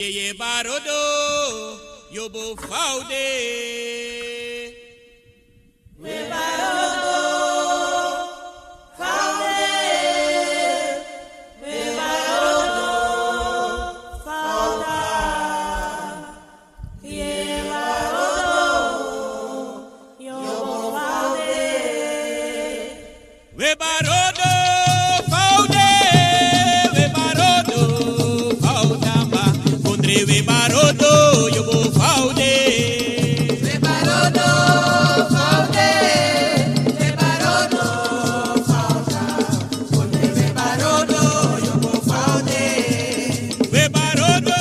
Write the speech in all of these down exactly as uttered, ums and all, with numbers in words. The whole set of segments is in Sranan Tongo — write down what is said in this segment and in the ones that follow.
Yeye barodo, yobo faude. We barodo, faude. We barodo, fauda. Ye barodo, yobo faude. We barodo faude, we barodo faudamba. Kondre we barodo, yobo faude. We barodo faude, we barodo fauda. Kondre we barodo, yobo faude. We barodo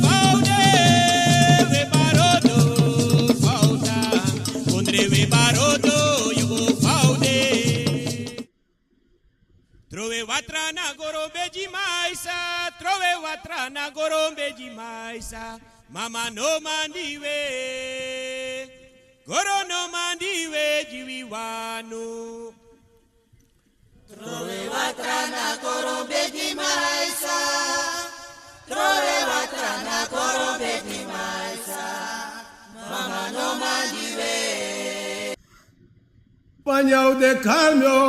faude, we barodo fauda. Kondre we barodo, yobo faude. Trowe watra na goro bedi maisa, trowe watra na goro bedi maisa. Mama no mandi we, goro no mandi we, diwi wanu. Trowe watra na goro bedi maisa, trowe watra na goro bedi maisa. Mama no mandi we. Panyau de kalmio,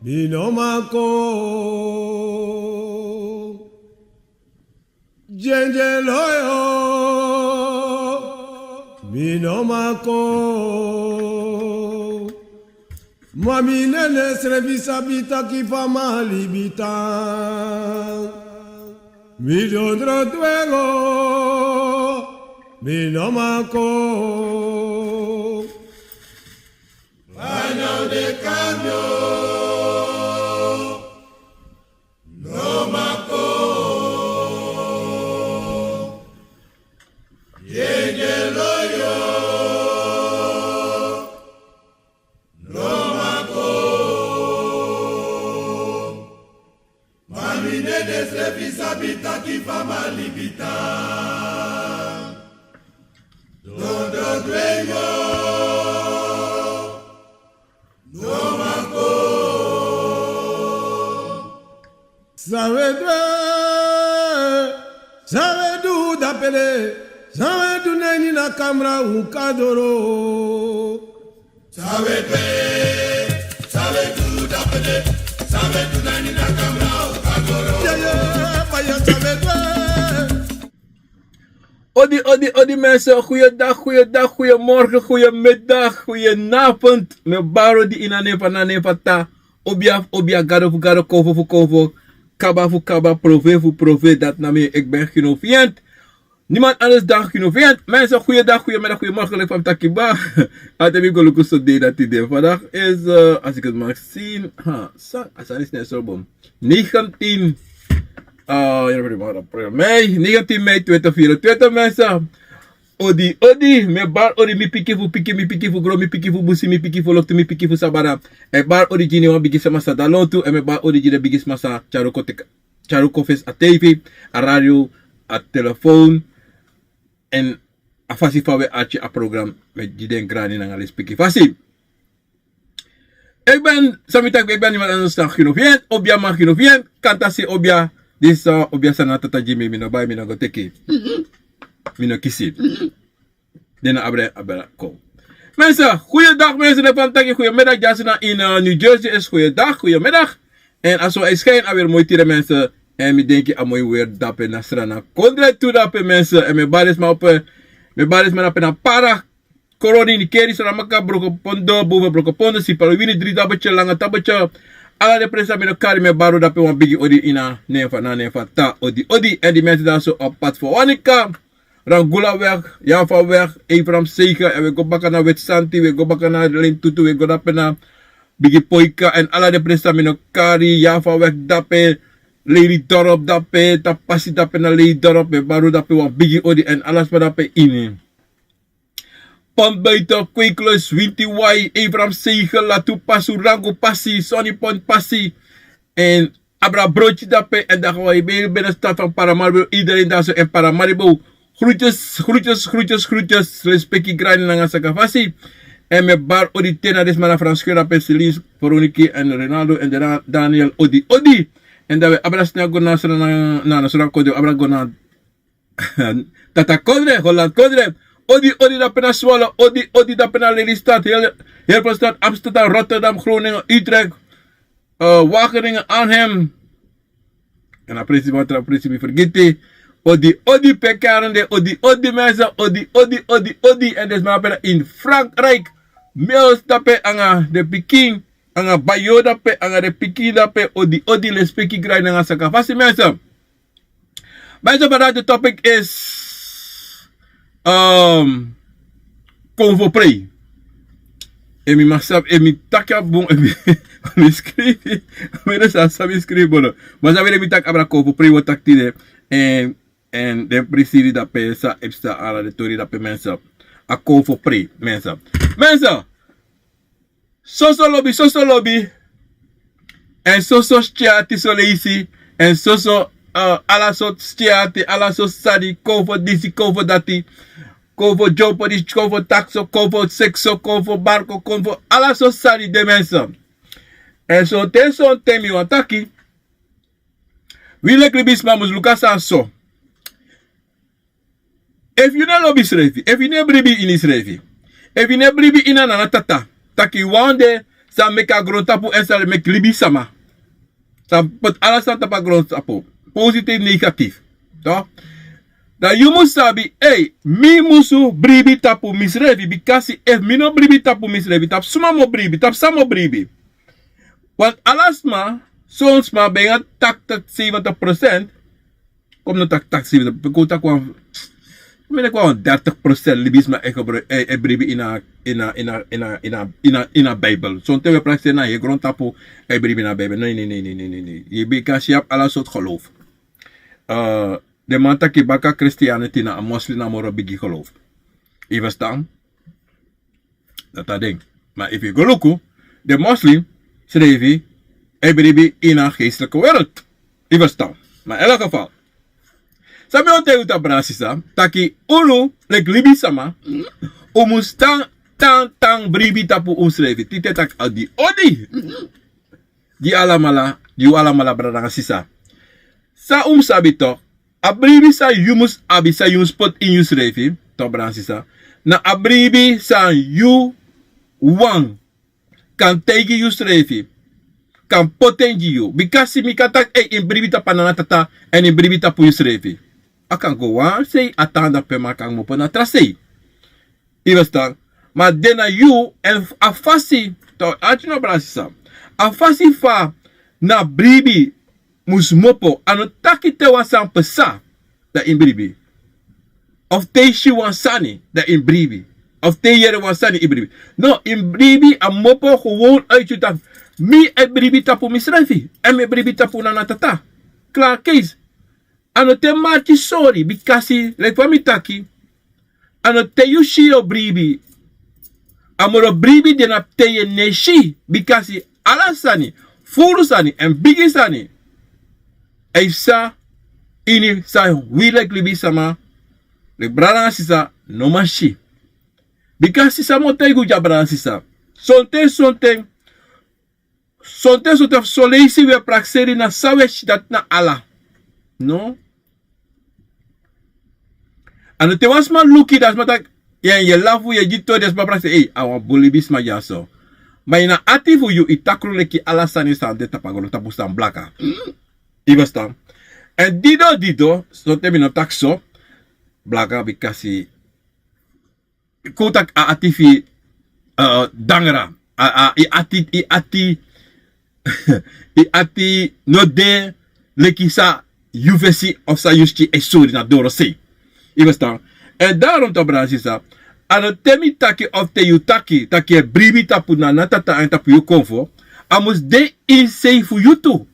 mi no mako. Djendje loyo, mi no mako. Ma mi nene srefi sabi taki fa mi libi tan. Mi dondro dwengo, mi no mako. Panyau de kalmio, no mako. Djendje loyo, no mako. Ma mi nene srefi sabi taki fa mi libi tan. Dondro dwengo, no mako. San we du, san we du dape de, san we du na ini a kamra un kadoro. San we du, san we du dape de, san we du na ini a kamra un kadoro. Yeye, fa ya san we du. Odi, odi, odi mensen, goeiedag, goeiedag, goeiemorgen, goeiemiddag, goedenavond. Mi e bari odi ini a nen fu, na nen fu Tata. Obia fu obia, Gado fu Gado, Konfo fu Konfo, Kaba fu Kaba, Profeet fu Profeet, dati na mi, ik ben Gino Vient. Niemand anders dan Gino Vient. Mensen, goeiedag, goeiemiddag, goeiemorgen, leki fa mi taki kba. Ati mi go luku so dei dati de. Vandaag is, eh, als ik het mag zien, ha, san, a sani is net zo bom. Negentien, eh, januari, maart, april, mei. Negentien mei tweeduizend vierentwintig, mensen. Odi, odi, mi e bari odi, mi pikin fu pikin, mi pikin fu gron, mi pikin fu busi, mi pikin fu loktu, mi pikin fu sabana. Mi e bari odi gi wan bigi sama san de na lontu, èn mi e bari odi gi den bigi sama san tyari un kon teki, tyari un kon fesi a tv, a radio, a telefoon, èn a fasi fa wi e arki a program, mi e gi den grani nanga lespeki fasi. Ik ben, san mi taki, ik ben niemand anders dan Gino Vient, obia man Gino Vient, kantasi obia, disi, eh, obia san na Tata gi mi, mi no bai, mi no go teki. Mi no kisi. Den no abi den, abi den kon. Mensen, goeiedag mensen, den fa mi taki goeiemiddag, dyaso na in, eh, New Jersey is goeiedag, goeiemiddag. Èn a so e skin, a weri moi tide mensen, èn mi denki a moi weri dape na Sranan kondre tu dape mensen, èn mi e bari den sma dape, mi e bari den sma dape na Para, Koroni, Nickerie, Saramacca, Brokopondo, Boven Brokopondo, Sipaliwini, Drie Tabeltje, Lange Tabeltje. Ala den presi san mi no kari, mi e bari un dape wan bigi odi ini a nen fu, na nen fu Tata, odi, odi. Èn den mensen dan so op pad fu Wanica, Rangulaweg, Javaweg, Efraimzege, èn wi e go baka na Witsanti, wi e go baka na Leintutu, wi e go dape na Bigi Poika, èn ala den presi san mi no kari, Javaweg dape, Lelydorp dape, tapu pasi dape na Lelydorp, mi e bari un dape wan bigi odi, èn ala sma dape ini Pontbuiten, Kweikluis, Wintiwai, Efraimzege, Latu pasi, Rangu pasi, Sonny Point pasi, èn abra Brochi dape, èn dan gaan wi binnenstad van Paramaribo, iedereen daar zo in Paramaribo. Groetjes, groetjes, groetjes, groetjes, respeki, grani nanga saka fasi. Èn mi e bari odi te na den sma na Frans Scheur dape, Celine, Veronica èn Ronaldo èn Da-, Daniel, odi, odi. En dan we abra sna go na sra na na sra kondre, abra go na tata kondre, Holland kondre. Odi odi dape na Swallow, odi odi dape na Lelystad, Helpelstad, Amsterdam, Rotterdam, Groningen, Utrecht, Wageningen, Arnhem. En a presi watra presi mi fergiti. Odi odi pe karende, odi odi mense, odi odi odi odi. En den sma ape na in Frankrijk. Males dape anga den pikin, anga bayo dape anga den pikin dape, odi odi, lespeki, grai nanga sakafasi mense. Mense, vandaag de topic is um, Konfo Prei. En mi masaf en mi taki a bun en mi skrifi, mi de sa sabi skrifi bono. Ma sabi de mi taki abra Konfo Prei, wi o taki tide. En en den prisiri dape sa epsa ala den tori dape mense. A Konfo Prei mense. Mense, soso lobi, soso lobi. En soso stiati soleisi. En soso ala sortu stiati, ala sortu sani, konfo disi, konfo dati. Konfo dyompo disi, konfo takso, konfo sekso, konfo barko, konfo ala sortu sani de mense. En sonten sonten mi wani taki, wi leki libisma mus luku a sani so. Efu yu no lobi yusrefi, efu yu no e bribi ini yusrefi, efu yu no e bribi ini a nana tata, taki wan de sa meki a grontapu èn sa meki libisama, sa poti ala sani tapu a grontapu, positifu, negatifu. Dan yu mus sabi, ei, mi musu bribi tapu misrefi, bikasi efu mi no bribi tapu misrefi, tapu suma mi o bribi, tapu san mi o bribi? Want ala sma, son sma ben e taki taki seventig procent. Kon mi no taki taki seventig, kon mi taki wan, mi denki wan dertig procent libisma e bribi ini a ini a ini a ini a ini a ini a ini a ini a Bijbel. Sonten wi e prakseri na heri grontapu, e bribi ini a Bijbel. Nei nei nei nei nei nei. Yu bika si yu abi ala sortu geloof. Den man taki baka Christianity na a moslim na a moro bigi geloof. Yu ferstan? Dati a den. Ma efu yu go luku, den moslim srefi e bribi ini a geestelike wereld. Yu ferstan? Ma in elk geval, san mi o taigi unu, brada sisa, taki unu leki libisama, un mus tan tan tan bribi tapu unsrefi. Tide taki odi odi gi alamala, gi un alamala, brada nanga sisa. San un mus sabi tok, a bribi san yu mus abi, san yu mus poti ini yusrefi, tok, brada nanga sisa, na a bribi san yu wan kan taigi yusrefi, kan poti en gi yu. Bikasi mi kan taki, ei, yu mus bribi tapu a nana tata èn yu mus bribi tapu yusrefi. A kan go wan sei, a tan dape, ma a kan kmopo na tra sei. Yu ferstan? Ma den na yu, èn a fasi, tok, ati no, brada sisa, a fasi fa na bribi mus kmopo, a no taki te wan sani pasa dan yu mus bribi. Of te yu si wan sani dan yu mus bribi. Of te yu yere wan sani yu mus bribi. No, yu mus bribi, a kmopo gewoon uit yu taki, mi e bribi tapu misrefi èn mi e bribi tapu nana tata. Klaar keis. A no te marki sori, bikasi leki fa mi taki, a no te yu si yu o bribi. A moro bribi de na te yu e nesi, bikasi ala sani, furu sani èn bigi sani, a e psa ini san wi leki libisama, leki brada nanga sisa, no man si. Bikasi san mi o taigi unu dya, brada nanga sisa, sonten sonten, sonten sonten fu soleisi wi e prakseri na san wi e si, dati na ala. No. A no te wan sma luku yu, dan sma taki, yu e lafu, yu e gi tori, den sma prakseri, ei, a wan bun libisma dyaso. Ma ini a ati fu yu, yu takru leki ala sani san de tapu a grontapu san blaka. Yu ferstan? Èn dido dido, sonten mi no taki so, blaka, bikasi kon un taki a ati fu yu dangra. A yu ati, yu ati, yu ati no de leki san yu fesi of san yu skin e sori na dorosei. Yu ferstan? Èn daarom tok, brada nanga sisa, a no te mi taki of te yu taki, taki yu e bribi tapu nana tata èn tapu yu konfo, a mus de ini sei fu yu tu.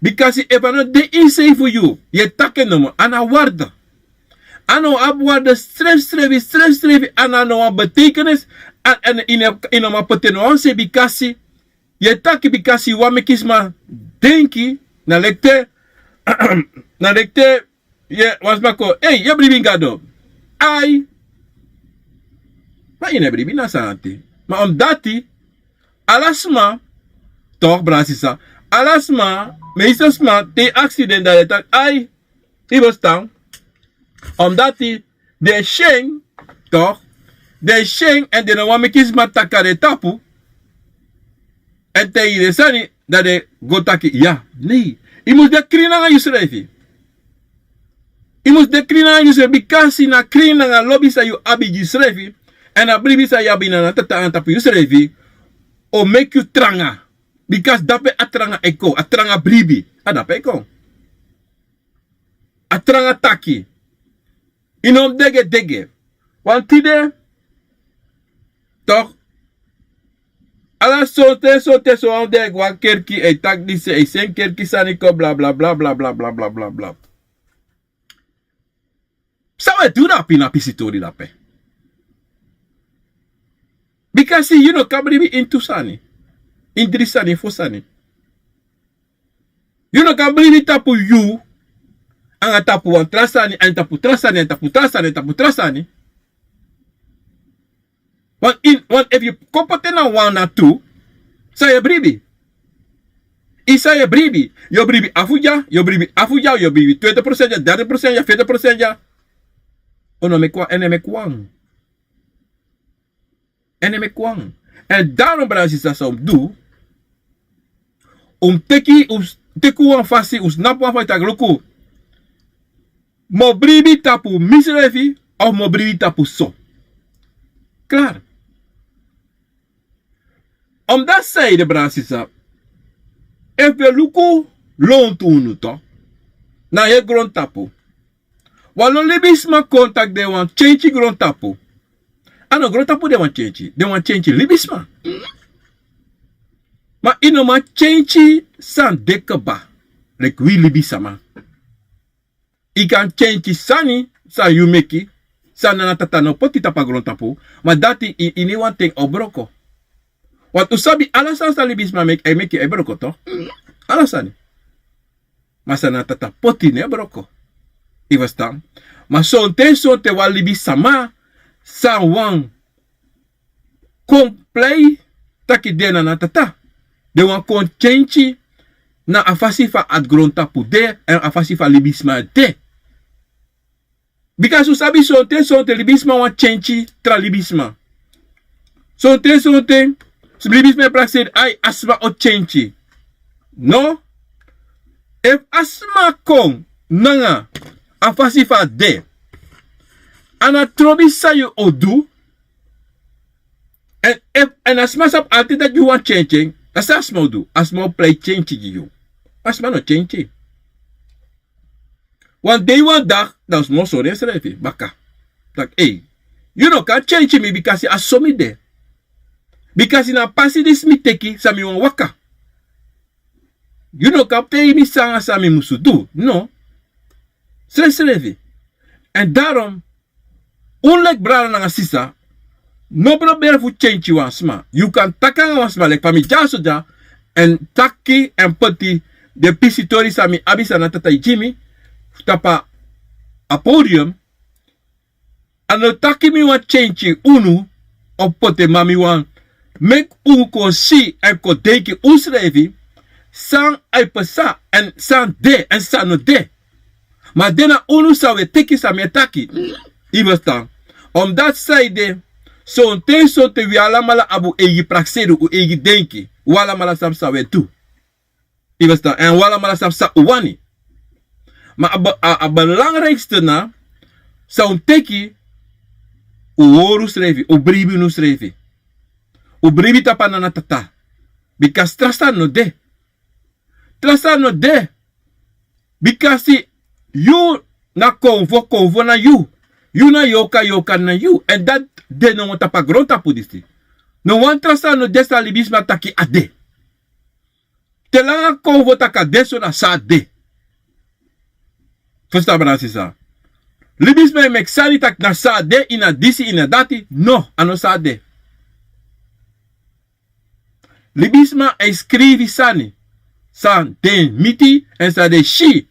Bikasi efu a no de ini sei fu yu, yu e taki en nomo, a no abi warde. A no abi warde srefsrefi, srefsrefi, a no abi wan betekenis. Èn yu no man poti en na wan sei, bikasi yu e taki, bikasi yu wani meki sma denki, na leki te, na leki te wan sma kon, ei, yu e bribi ini Gado. Ai. Ma yu no e bribi na sani ati. Ma omdati ala sma, tok, brada sisa, Ala sma, meeste sma te yu aksi den dan den taki ai, yu bestan. Omdati den e si en, tok', den e si en èn den no wani meki sma taki na den tapu. Èn te yu de sani, dan den go taki ya. Nei, yu mus de krin nanga yusrefi. Yu mus de krin nanga yusrefi bikasi na krin nanga lobi san yu abi gi yusrefi, èn a bribi san yu abi na a tata nanga tapu yusrefi o meki yu tranga. Bikasi dape a tranga e kon, a tranga bribi a dape e kon. A tranga taki. Yu no mus degedege. Wan tide, tok', ala sonten sonten so wan de wan kerki e taki disi e seni kerki sani kon blablabla. San un e du dape ini a pisitori dape? Bikasi yu no kan bribi ini tu sani, ini dri sani, fo sani. Yu no kan bribi tapu yu, anga tapu wan tra sani, èn tapu tra sani, èn tapu tra sani, èn tapu tra sani. Wan ini wan efu yu kon poti en na wan na tu, san yu e bribi? Yu san yu e bribi? Yu o bribi afu dya, yu o bribi afu dya, yu o bribi twenti prosent dya, derti prosent dya, fifti prosent dya. Un no meki wan, èn no e meki wan. Èn no e meki wan. Èn daron brada sisa san un mus du, un mus teki un mus teki un wan fasi, un mus napu wan fasi taki luku, mi o bribi tapu misrefi, of mi o bribi tapu so. Klar. Omdati san ede brada sisa, efu wi e luku lontu unu to, na heri grontapu. Wan lo libisma kon taki den wani kenki grontapu. A no grontapu den wani kenki, den wani kenki libisma. Ma yu no man kenki san de kaba, leki wi libisma. Yu kan kenki sani san yu meki, san nana tata no poti tapu a grontapu. Ma dati ini wanten o broko. Wantu sabi ala sani san libisma meki a e meki a e broko to. Ala sani. Ma san nana tata poti no e broko. Yu ferstan? Ma sonten sonten wan libisma san wani kon plei taki den nana tata, den wani kon kenki na a fasi fa a grontapu de, èn a fasi fa libisma de. Bika su sabi sonten sonten libisma wani kenki tra libisma. Sonten sonten libisma e prakseri ai a sma o kenki. No. Efu a sma kon nanga a fasi fa a de, a na trobi san yu o du. Èn efu èn a sma sabi altidi dati yu wani kenki en, dati san a sma o du, a sma o prei kenki gi yu. A sma no kenki. Wan dei wan daki dan un sma o sori ensrefi baka, taki ei, yu no kan kenki mi bikasi a so mi de. Bikasi na a pasi disi mi teki san mi wani waka. Yu no kan pei mi san anga san mi musu du, no. Srefsrefi. Èn daron, un leki brada nanga sisa, no proberi fu kenki wan sma. Yu kan taki nanga wan sma leki fa mi dyaso dya, èn taki èn poti den pisitori san mi abi san nana tata e gi mi tapu a podium. A no taki mi wani kenki unu o poti en, ma mi wani meki unu kon si èn kon denki unsrefi san a e pasa èn san de èn san no de. Ma den na unu san un e teki san mi e taki. Yu ferstan? Omdati san ede, sonten sonten wi alamala abi un eigi prakseri, un eigi denki. Un alamala sabi san un e du. Yu ferstan? Èn un alamala sabi san un wani. Ma a be- a- a belangrikste na san un teki, un hori unsrefi, un bribi unsrefi. Un bribi tapu a nana tata. Bika tra sani no de. Tra sani no de. Bikasi yu na konfo, konfo na yu. Yu na yorka, yorka na yu. Èn dati de namo tapu a grontapu disi. No wan tra sani no de san libisma taki a de. Te langa konfo taki a de so, na so a de. Ferstan, brada sisa? Libisma e meki sani taki na so a de, ini a disi, ini a dati. No, a no so a de. Libisma e skrifi sani san den miti èn san den si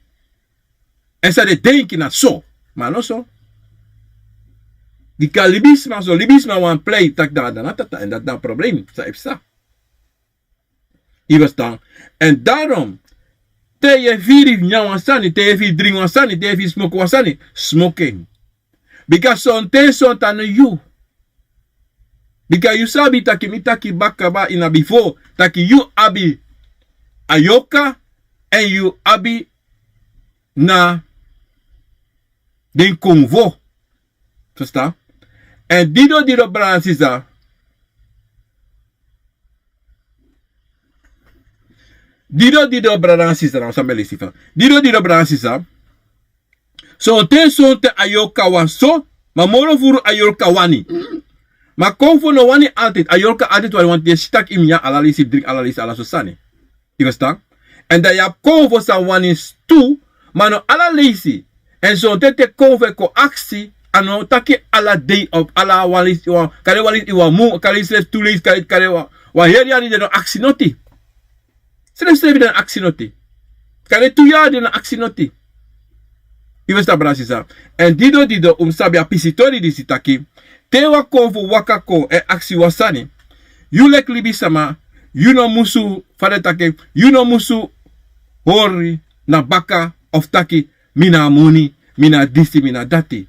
èn san den denki, na so. Ma a no so. Bika libisma so, libisma wani plei taki dan a de nana tata, èn dati na a problem san e psa. Yu e ferstan? Èn darom, te yu e firi nyan wan sani, te yu e firi dringi wan sani, te yu e firi smoki wan sani, smoki en. Bika sonten sonten a no yu. Bika yu sabi taki mi taki baka kaba ini a bifo, taki yu abi a yorka, èn yu abi na den konfo. Ferstan? Èn dido dido brada nanga sisa. Dido dido brada nanga sisa, na wan san mi e leisi fa. Dido dido brada nanga sisa. Sonten sonten a yorka wani so, ma moro furu a yorka wani. Ma konfo no wani altijd, a yorka altijd wani, want yu e si taki yu mus nyan ala leisi, dringi ala leisi, ala so sani. Yu e ferstan? Èn dan yu abi konfo san wani tu, ma no ala leisi. Èn sonten te konfo e kon aksi, a no taki ala dei of ala wan leisi, wan, kande wan leisi wan mun, kande srefi tu leisi, kande, kande wan, wan heri yari den no aksi noti. Srefsrefi den aksi noti. Kande tu yari den aksi noti. Yu e ferstan brada sisa? Èn dido dido un mus sabi a pisitori disi taki, te wan konfo waka kon èn aksi wan sani, yu leki libisama, yu no musu, fa den taki, yu no musu hori na baka of taki, mi na a moni, mi na disi, mi na dati.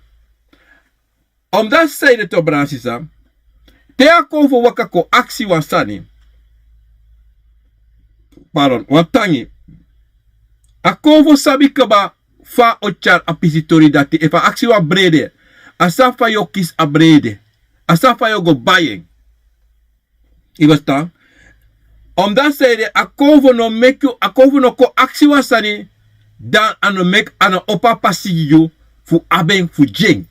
Omdati saide tu brada nanga sisa, te a konfo waka kon aksi wan sani, pardon, wan tangi. A konfo sabi kaba fa a o tyari a pisitori dati, efu a aksi wan brede, a sabi fa yu o kisi a brede, a sabi fa yu o go bai en. Yu e ferstan? Omdati saide a konfo no meki yu, a konfo no kon aksi wan sani, dan a no meki, a no opo a pasi gi yu fu abi en fu gi en.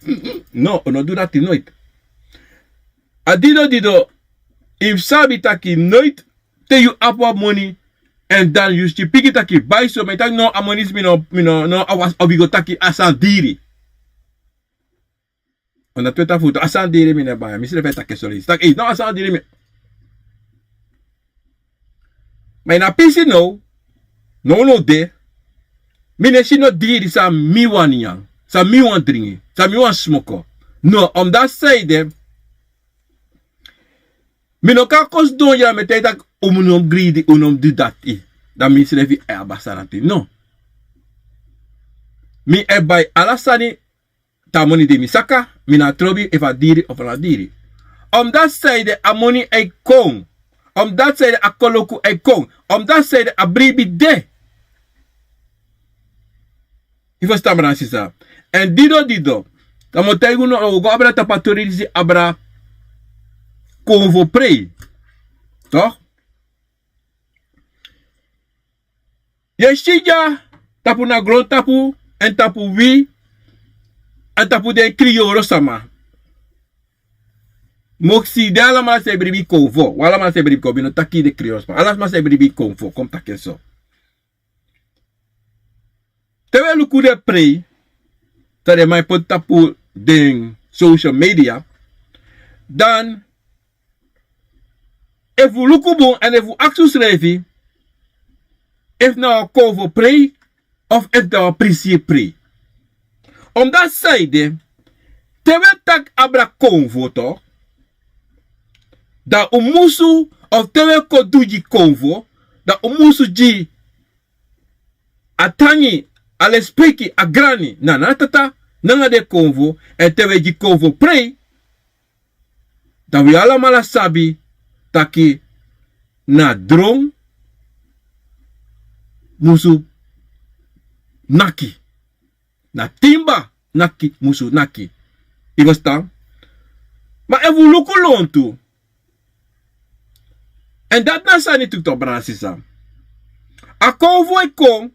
No, a no du dati noiti. A dido dido, yu mus sabi taki noiti te yu abi wan moni, èn dan yu si piki taki bai so, ma yu taki no, a moni disi mi no, mi no, no, a wani, of yu go taki a sani diri. Wan dati weti a futu, a sani diri mi no e bai, mi srefi e taki en so leisi. Taki, ei, no, a sani diri mi. Ma ini a pisi now, now now de, mi no e si no diri san mi wani nyan, san mi wani dringi, san mi wani smoko. No, omdati saide, mi no kan kon sidon ya mi e taigi taki un no mus gridi, un no mus du dati. Dan mi srefi e abi a sani dati. No. Mi e bai ala sani te a moni de mi saka, mi no e trobi efu a diri of a no diri. Omdati saide a moni e kon. Omdati saide a koloku e kon. Omdati saide a bribi de. Yu e ferstan brada nanga sisa? Èn dido dido, dan mi o taigi unu, un o go abra tapu a tori disi abra konfo prei. Toch? Yu e si dya, tapu na grontapu, èn tapu wi, èn tapu den kriyoro sama. Mi o kisi den alamala san e bribi konfo, wi alamala san e bribi konfo, mi no taki den kriyoro sama, ala sma san e bribi konfo, kon mi taki en so. Te wi e luku den prei san den man e poti tapu den social media, dan efu un luku bun èn efu un aksi unsrefi, efu na wan konfo prei, of efu na wan prisi prei. Omdati saide, te wi e taki abra konfo toch, dan un musu, of te wi e kon du gi konfo, dan un musu gi a tangi, a lespeki, a grani, na na tata, nanga den konfo, èn te wi e gi konfo prei, dan wi alamala sabi taki na dron musu naki. Na timba naki musu naki. Yu e ferstan? Ma efu un luku lontu, èn dati na sani tu toch brada nanga sisa. A konfo e kon,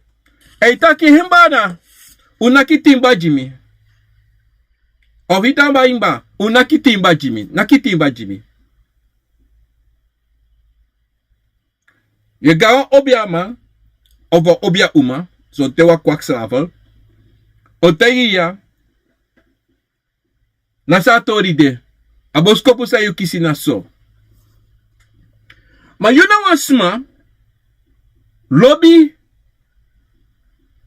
èn yu taki: "Hemba na, un naki timba gi mi." Of yu taki: "Hemba, un naki timba gi mi, naki timba gi mi." Yu e go na wan obiaman of wan obiauma, sonten wan kwakslaver, o taigi yu ya, na so a tori de. A boskopu san yu kisi na so. Ma yu na wan sma lobi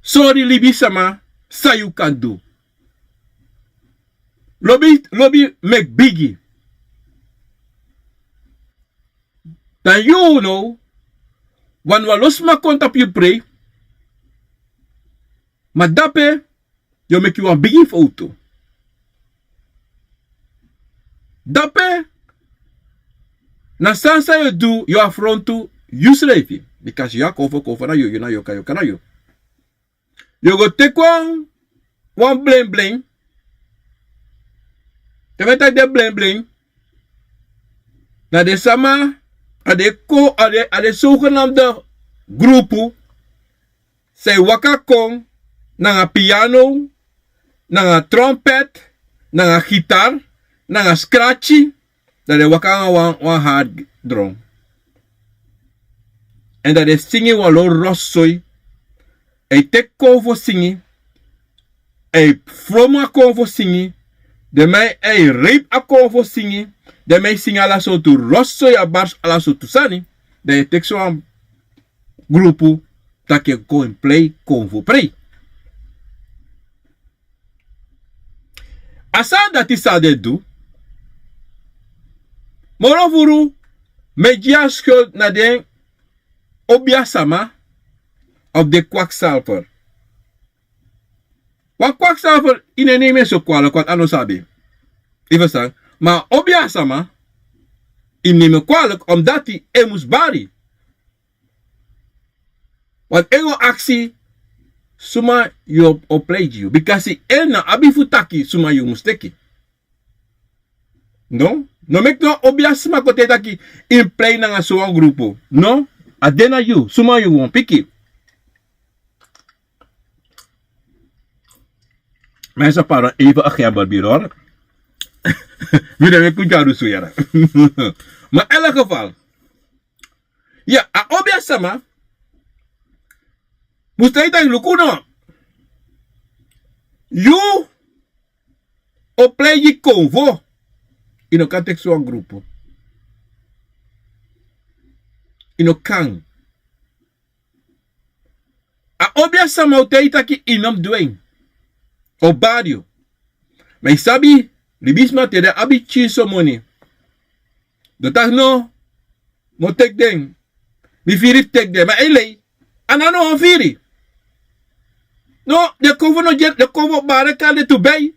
sori libisama san yu kan du. Lobi, lobi meki bigi. Dan yu now, Wan wan lo sma kon tapu yu prei. Ma dape yu o meki wan bigi fowtu. Dape na sani san yu o du, yu o afrontu yusrefi. Bikasi yu a konfo konfo na yu, yu na yu o kan yu o kan na yu. Yu o go teki wan wan blenblen. Te mi e taki den blenblen, na den sama a den kon a den a den sogenamde grupu san e waka kon nanga piano, nanga trompet, nanga gitar, nanga skratyi. Dan den waka nanga wan wan hard dron. Èn dan den singi wan lo rosoi. A e teki konfo singi. A e fromu a konfo singi. Den man a e reipi a konfo singi. Den man e singi ala sortu rosoi a barsu ala sortu sani. Dan yu e teki sowan grupu taki e kon prei konfo prei. A sani dati san a de du. Moro furu mi e gi a skul na den obi a sama of den kwaksalfer. Wan kwaksalfer ini en nemi en so kwalik want a no sabi. Yu ferstan? Ma a obi a sama ini nemi en kwalik omdati en mus bari. Want en o aksi suma yu o plei gi yu bikasi en na abi fu taki suma yu mus teki. No no meki no obi a sma kon te taki yu mus plei nanga sowan grupu. No. A de na yu suma yu won piki. Mense pardon even a gen barbiror. Mi de meki un dyaru suyara. Ma elk geval ya a obi a sama. Mus taigi taki luku no. Yu o plei gi konvo. Yu no kan teki sowan grupu. Yu no kan. A obi a sama o taigi taki yu no mus du en. O bari yu. Ma yu sabi libisma te den abi pikin so moni. Den o taki no. Mi o teki den. Mi firi fu teki den ma en lei. A na no wan firi. No den konfo no gi en den konfo bari en kari den tu bei.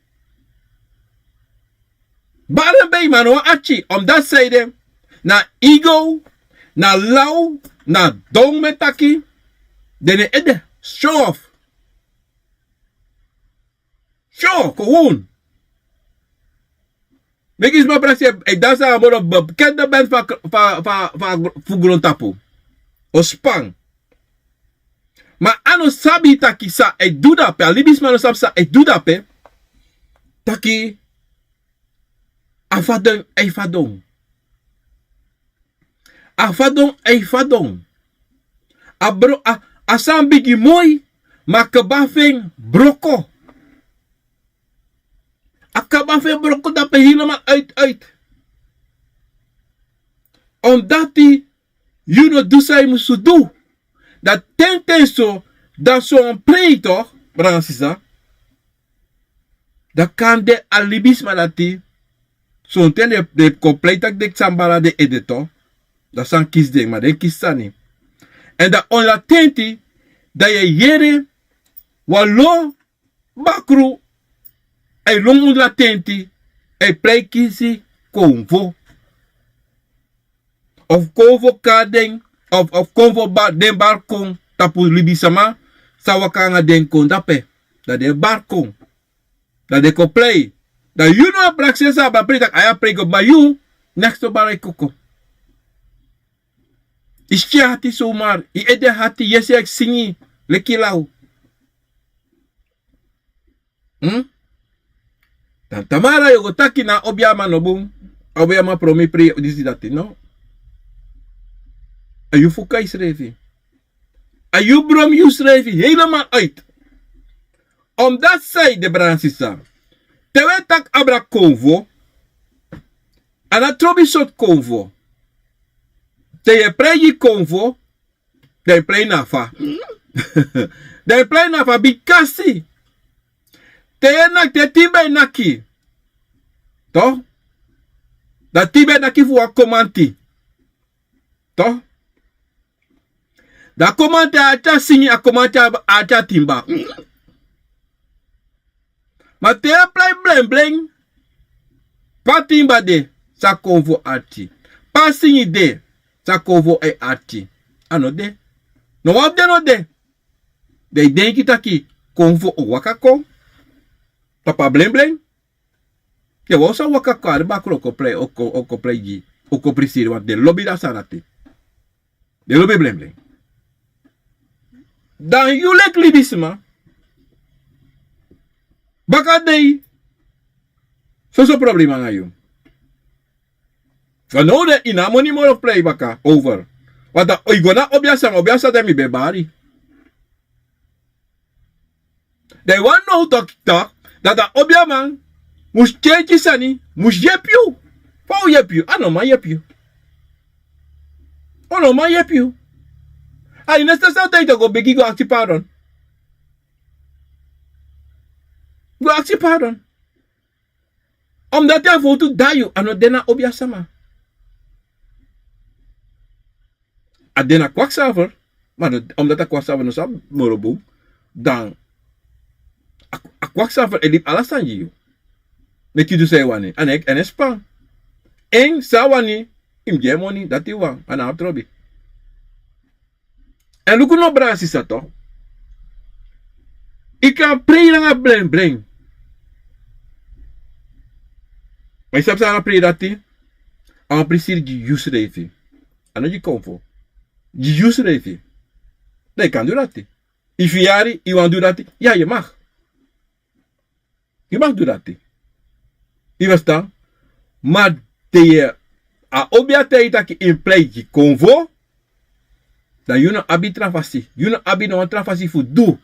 Bari en bei ma no wan ati omdati san ede. Na igow na law na don mi e taki. Den no e ede. Show off. Syo kowun. Meki sma praksi e dansi a moro bekende ben fu grontapu. O span. Ma a no sabi taki san e du dape a libisma no sabi san e du dape. Taki a fadon a e fadon. A fadon a e fadon. A bro a san bigi moi. Ma a kaba fu en broko. A kaba fu en broko dape helemal uit uit. Omdati yu no du san yu musu du. Dan tenten so dan so wan prei tok. Brada sisa. Dan kan de a libisma dati. Sonten den e kon plei tak' den sambala den ede to. Dan san kisi den ma den kisi sani. Èn dan ondratenti dan yu e yere wan lo bakru. A e lon ondratenti a e plei kisi konvo. Of konvo kari den of konvo den bari kon tapu libisama. San waka nanga den kon dape dan den bari kon. Dan den kon prei. Dan yu no a prakseri san a bari prei tak' a ya prei go ma yu neks no bari e koko. Yu skin hati somar yu ede hati yesi eki singi leki law. Dan tamara yu o go taki na a obi a man no bun. A obi a man promi prei disi dati no. A yu fuka yusrefi. A yu brom yusrefi helemal uit. Omdati san yu de brada sisa. Te wi e taki abra konvo. A na trobi sortu konvo. Te yu e prei gi konvo dan yu prei na fa. Dan yu prei na fa bikasi te yu e naki te tin ben naki. To dan tin ben naki fu wan komanti. To Dan a komanti a ati a singi, a komanti a ati a timba. Ma te yu e plei blenblen, pe a timba de, san konfo ati? Pe a singi de, san konfo e ati? A no de. No wan fu den no de. Den e denki taki konfo o waka kon tapu a blenblen. Den wan o sa waka kon a den bakru o kon plei, o kon, o kon plei gi, o kon prisiri, want den lobi dati sani dati. Den lobi blenblen. Dan yu leki libisma, bakadei, soso problema nanga yu. Fanowdu yu no abi moni moro fu plei baka over. Want dan yu go na obiasama, obiasama, dan mi ben bari. Dan yu wani now taki taki dati a obiaman mus kenki sani, mus yepi yu. Fa a o yepi yu? A no man yepi yu. A no man yepi yu. A ini a stel san a o taigi yu, go begi, go aksi pardon. Go aksi pardon. Omdati a fowtu de na yu, a no de na obiasama. A de na kwaksaver. Ma no, omdati a kwaksaver no sabi moro bun, dan a, a kwaksaver e libi ala sani gi yu. Meki yu du san yu wani, a no e, a no e span. En san a wani, yu mus gi en moni, dati wan, a no abi trobi. En luku no, brada sisa, toch. Yu kan prei langa blenblen. Ma yu sabi san na prei dati? A wan prisiri gi yusrefi. A no gi konfo. Gi yusrefi. Dan yu kan du dati. Efu yu yari yu wani du dati, ya, yu mag. Yu mag du dati. Yu ferstan? Ma te yu, a obia taigi yu taki yu mus prei gi konfo, dan yu no abi tra fasi. Yu no abi no wan tra fasi fu du.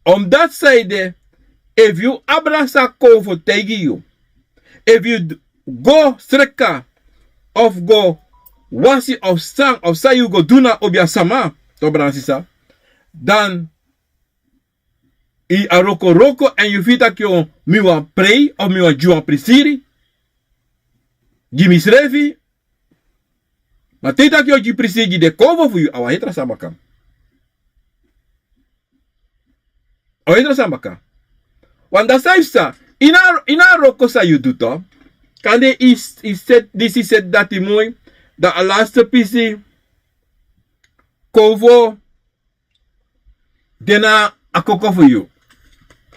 Omdati san ede, efu yu abi san konfo taigi yu, efu yu d-, go sreka, of go wasi, of san, of san yu go du na obiasama, toch, brada sisa, dan yu a wrokorwro, èn yu firi taki, o, mi wani prei, of mi wani gi wan prisiri gi misrefi. Ma te yu taki yu o gi prisiri gi den konfo fu yu, a wan heri tra sani baka. A wan heri tra sani baka. Want dan san yu sa, ini a, ini a wroko san yu du, toch, kande yu s-, yu seti disi, seti dati moi, dan a laste pisi konfo de na a koko fu yu.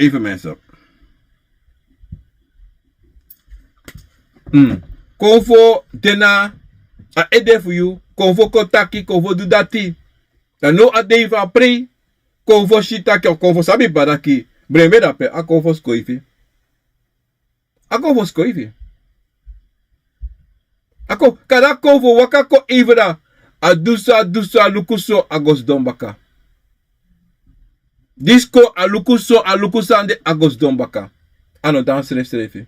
Even mensen. Mm. Konfo de na a ede fu yu, konfo kon taki, konfo du dati. Dan now a dei fu a prei, konfo si taki, o, konfo sabi baka taki brengbren de ape, a konfo skoifi. A konfo skoifi. A kon, kande a konfo waka kon even, dan a du so, a du so, a luku so, a go sidon baka. Disi kon, a luku so, a luku sani de, a go sidon baka. A no tan srefsrefi.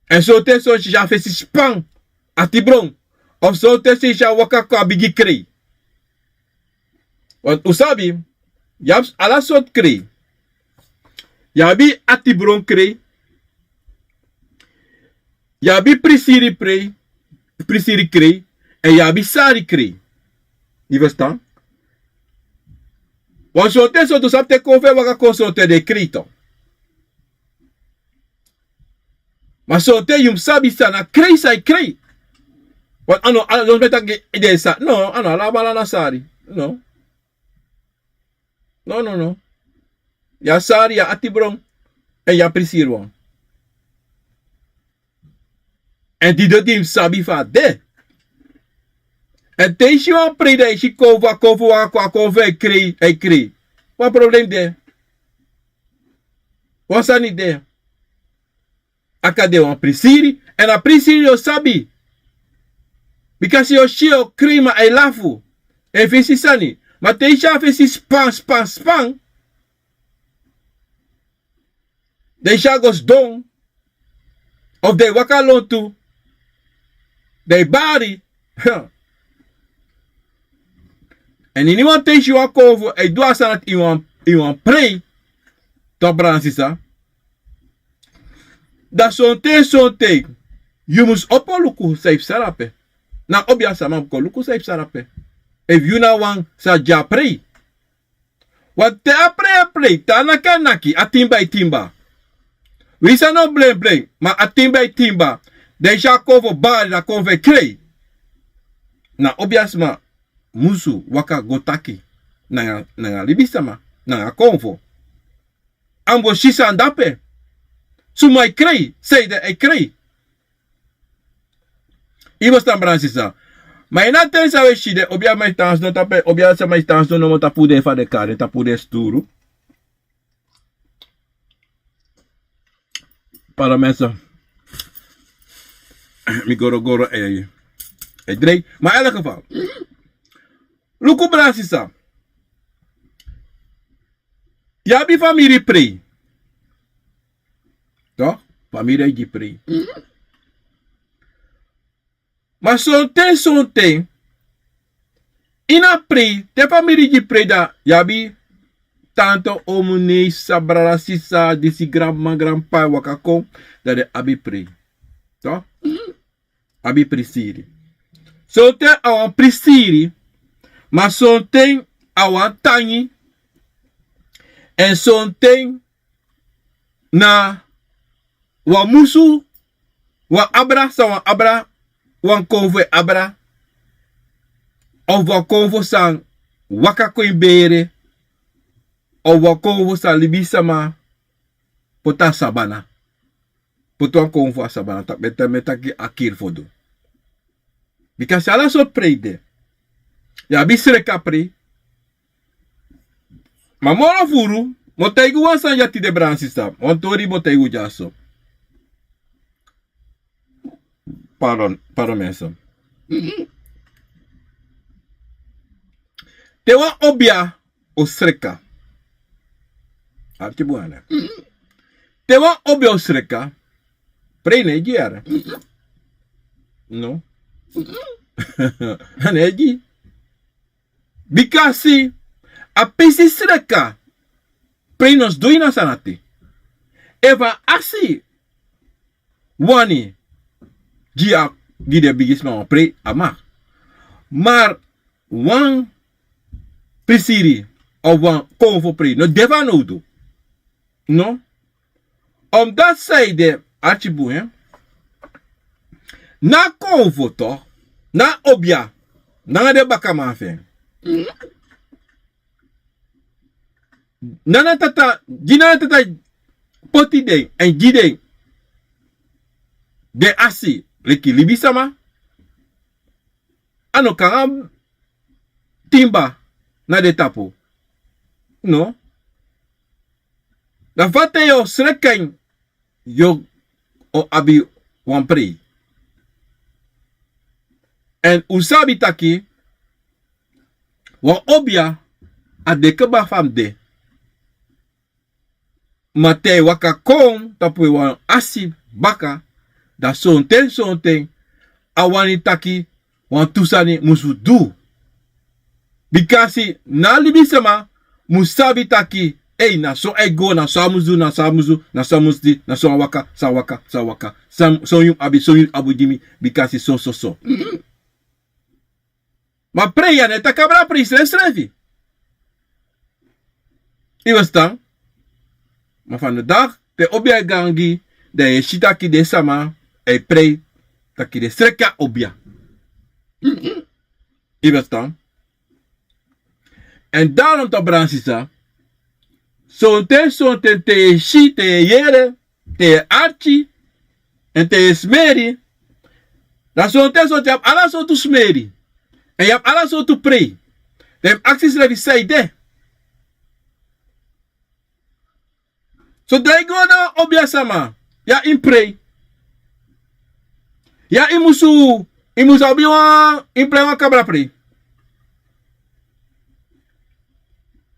Èn sonten son sisa fesi span, atibron. Of sonten sisa waka kon, a bigin krei. Want un sabi, yu abi ala sortu krei. Yu abi atibron krei. Yu abi prisiri prei, prisiri krei. Èn yu abi sari krei. Yu ferstan? Want sonten sortu sabi te konfo e waka kon, sonten den e krei toch. Ma sonten yu mus sabi san na krei san yu krei. Want a no ala, no, no, no, no, ala bala na sari. No. No, no, no. Yu abi sari, yu abi atibron, èn yu abi prisiri wan. Èn di doti yu mus sabi fa a de. Èn te yu si wan prei, dan yu si konfo, a konfo waka kon, a konfo e krei, e krei. Wan problem de. Wan sani de. A kan de wan prisiri, èn a prisiri yu o sabi. Bikasi yu o si yu o krei, ma a e lafu. Èn fesi sani. Ma te yu si a fesi span, span, span, dan yu si a go sidon. Of dan yu waka lontu. Dan yu bari. Èn iniwan ten yu si wan konfo e du a sani dati, yu wani, yu wani prei. Toch, brada nanga sisa. Dan sonten, sonten yu mus opo luku san yu psa dape. Na obia sama kon luku san e psa dape. Efu yu na wan san de a prei. Wan te a prei e prei te a naki a naki a timba e timba. Wi san no blen blen ma a timba e timba. Dan yu si a konfo bari dan konfo e krei. Na obia sma musu waka go taki nanga libisama nanga konfo. A mus go si san de ape. Suma e krei seide e krei. Yu mus tan brada sisa. Ma ini a ten san wi e si den obi a man e tan sidon tapu en obi a sama e tan sidon nomo tapu den fa den kari en tapu den sturu. Para mensa. Mi goro goro e drei ma elke fa. Luku brada sisa. Yu abi famiri prei. Famiri e gi prei. Ma sonten sonten ini a prei te famiri gi prei dan yu abi tante omu nei sisa brada sisa disi granmama granpapa e waka kon. Dan den abi prei. Abi prisiri. Sonten a wan prisiri. Ma sonten a wan tangi. Èn sonten na wan musu wan abra san wan abra wan konfo e abra. Of wan konfo san waka kon ini bere. Of wan konfo san libisama poti a sabana. Poti wan konfo a sabana tapu mi e taki a kiri fodu. Bika si ala sortu prei de. Yu abi sreka prei. Ma moro furu mi o taigi un wan sani dya tide brada sisa wan tori mi o taigi un dyaso. Pardon pardon menso. Te wan obia o sreka. Arki bun ane. Te wan obia o sreka. Prei no e gi yara. No. A no e gi. Bikasi a pisi sreka. Prei no sidon ini a sani ati. Efu a asi wani gi a gi den bigisma wan prei a mag. Mar wan prisiri of wan konfo prei no de fu a nowdu. No. Omdati san ede arki bun. Na a konfo to na a obia nanga den bakaman fu en. Nana tata gi nana tata poti den èn gi den. Den asi leki libisama. A no kon nanga timba na den tapu. No. Dan fa te yu o sreka en yu o abi wan prei. Èn un sabi taki wan obia a de kba fa mi de. Ma te a e waka kon tapu en wan asi baka dan sonten sonten a wani taki wantu sani musu du. Bikasi na a libisama mus sabi taki ei na so a e go na so a mus du na so a mus du na so a mus di na so a waka so a waka so a waka. Son yu mus abi son yu mus abi gi mi bikasi so so so. Ma prei ya no e taki abra prei srefsrefi. Yu westan? Ma fa no dagi te obia e gangi dan yu e si taki den sama e prei taki den sreki a obia. Yu westan? Èn daron tan brada sisa. Sonten sonten te yu e si te yu e yere te yu e arki èn te yu e smeri. Dan sonten sonten yu abi ala sortu smeri èn yu abi ala sortu prei. Dan yu mus aksi srefi san yu de. So dan yu go na wan obia sama ya ini prei. Ya ini musu ini musu abi wan ini prei wan kabra prei.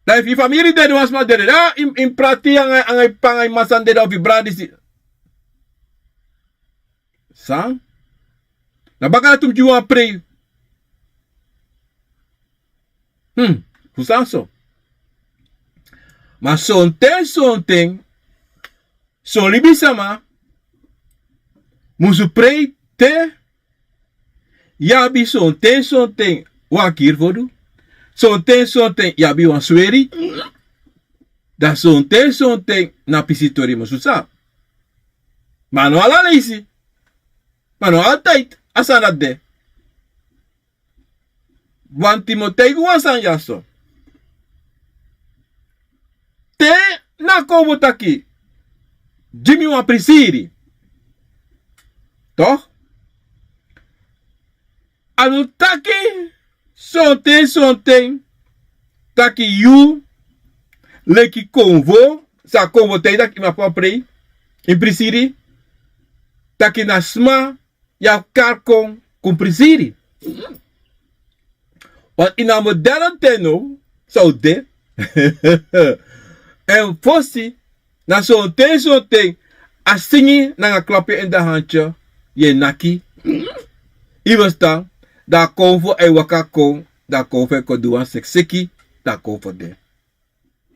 Dan efu yu famiri dede wan sma dede dan yu prati anga yu p'pa anga yu masa dede ofu yu brada disi. San? Na baka dati mus gi wan prei. Fu san so? Ma sonten sonten son libisama musu prei te yu abi sonten sonten wan kiri fu du. Sonten sonten yu abi wan sweri. Dan sonten sonten na pisitori musu sa. Ma no ala leisi. Ma no altide a sani dati de. Wanti mi o taigi wan sani ya so. Te na kon fu taki gi mi wan prisiri. Toch? A no taki sonten sonten taki yu leki konfo, san konfo taigi taki yu mu abi wan prei ini prisiri. Taki na sma yu abi kari kon kon prisiri. Want ini a model ten now san un de. Èn fosi na sonten sonten a singi nanga klapu yu ini a hantye yu e naki. Yu ferstan? Dan a konfo e waka kon, dan a konfo e kon du wan sekiseki, dan a konfo de.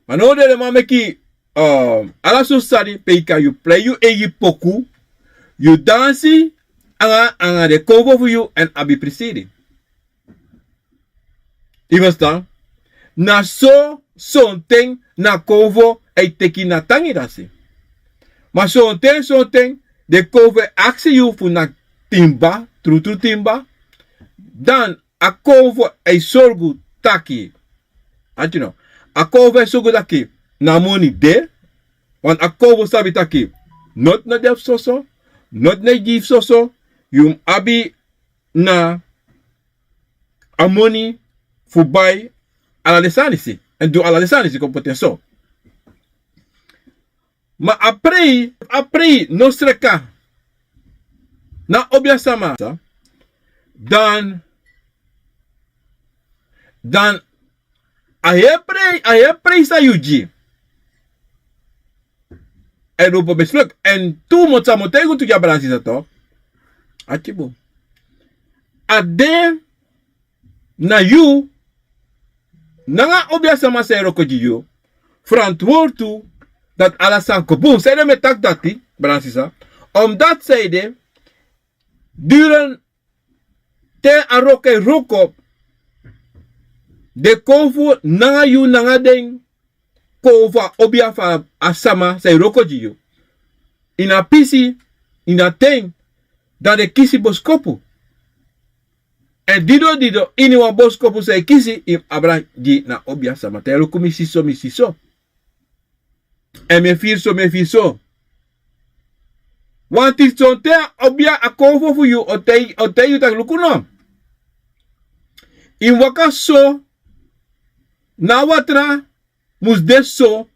Ma now den man meki ala sortu sani pe yu kan yu plei yu eigi poku, yu dansi anga den konfo fu yu èn abi prisiri. Yu ferstan? Na so sonten na konfo e teki na tangi dasi. Ma sonten sonten den konfo e aksi yu fu na timba, trutru timba. Dan a konfo e sorgu taki, a konfo e sorgu taki na moni de. Want a konfo sabi taki noti no de fu soso, noti no e gi fu soso. Yu mu abi na a moni fu bai ala den sani si èn du ala den sani si kon poti en so. Ma a prei, a prei no sreka na obiasama. Dan dan a heri prei, a heri prei san yu gi. Èn un probeer èn tu motsa moto e go tu gi a brada sisa to. A de na yu nanga obiasama san e wroko gi yu. Ferantwortu dati ala sani kon bun. Sanede mi e taki dati, brada sisa? Omdati sanede, duren te a wroko e wroko, den konfo nanga yu nanga den konfo a obia fu a sama san e wroko gi yu ini a pisi, ini a ten, dan den kisi boskopu. Èn dido dido ini wan boskopu san e kisi yu mus abra gi na obiasama te yu luku mi si so mi si so. Èn mi e firi so mi e firi so. Wanti sonten a obia a konfo fu yu o taigi yu taki luku no, yu mus waka so, na a watra mus de so.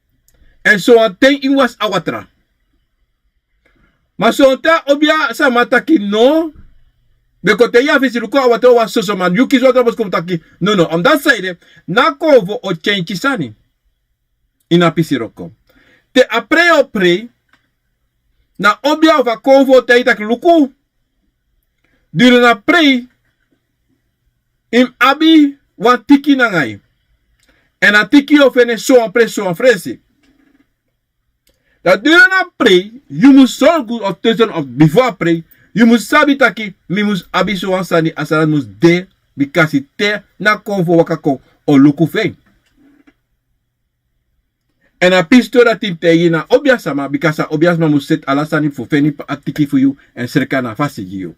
Èn sowan ten yu mus wasi a watra. Ma sonten a obia sama taki no. Beko te yu a fesi luku a watra o wasi soso ma yu kisi watra boskopu taki no no omdati sanede, na konfo o kenki sani ini a pisi wroko. Te a prei o prei, na obia fu a konfo o taigi taki luku, duru na prei yu mus abi wan tiki nanga yu. Èn a tiki yu o feni en sowan prei sowan fresi. Dan duru na prei yu mus sorgu of te soni of bifo a prei yu mus sabi taki mi mus abi sowan sani a sani dati mus de. Bikasi te na konfo waka kon o luku fu en. Èn a pisitori dati mus taigi na obiasama bikasi a obiasama mus seti ala sani fu feni a tiki fu yu èn sreka na fasi gi yu.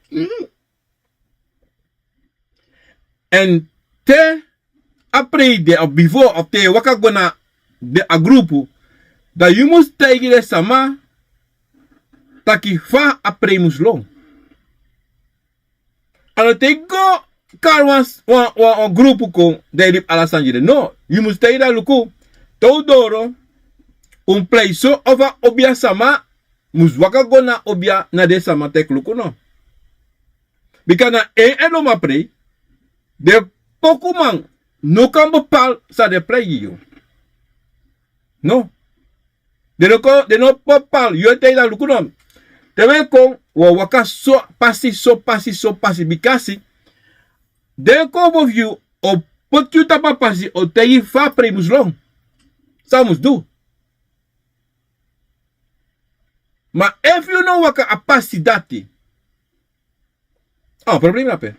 Èn te a prei de of bifo of te yu e waka go na a grupu, dan yu mus taigi den sama taki fa a prei mus lon. A no te yu go kari wan grupu kon dan yu libi ala sani gi den no. Yu mus taigi den a luku, te un doro un prei so of a obiasama mus waka go na obia na den sama taki luku no. Bika na en en loma prei. Den pokuman no kan bepal san den prei gi yu. No. Den no kon den no bepal yu e taigi dan luku no. Te wi e kon wi o waka so pasi so pasi so pasi bikasi den konfo fu yu o poti yu tapu a pasi o taigi yu fa a prei mus lon. San a mus du. Ma efu yu no waka a pasi dati a wan problema na pe.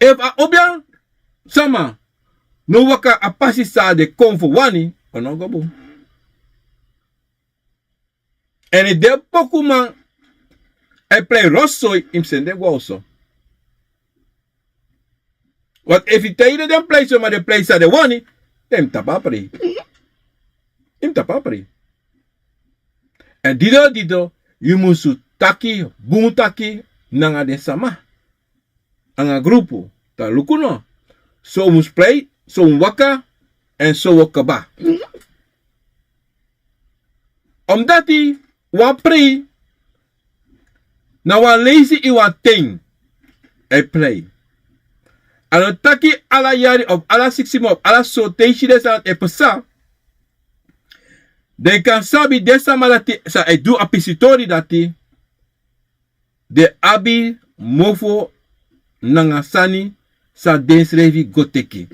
Efu a obian sama no waka a pasi san a de kon fu wani, o no go bun. Èn den pokuman e prei rosoi, i mus seni den go a oso. Want efu i taigi den den prei so ma den prei san den wani, den mus tapu a prei. I mus tapu a prei. Èn dido dido, yu musu taki bun taki nanga den sama anga grupu, dan luku no. So un mus prei, so un waka, èn so un o kaba. Omdati wan prei na wan leisi ini wan ten e prei. A no taki ala yari of ala sigisi mun of ala sortu ten i si den sani e pasa. Den kan sabi den sama dati san e du a pisitori dati, den abi mofo nanga sani san densrefi go teki.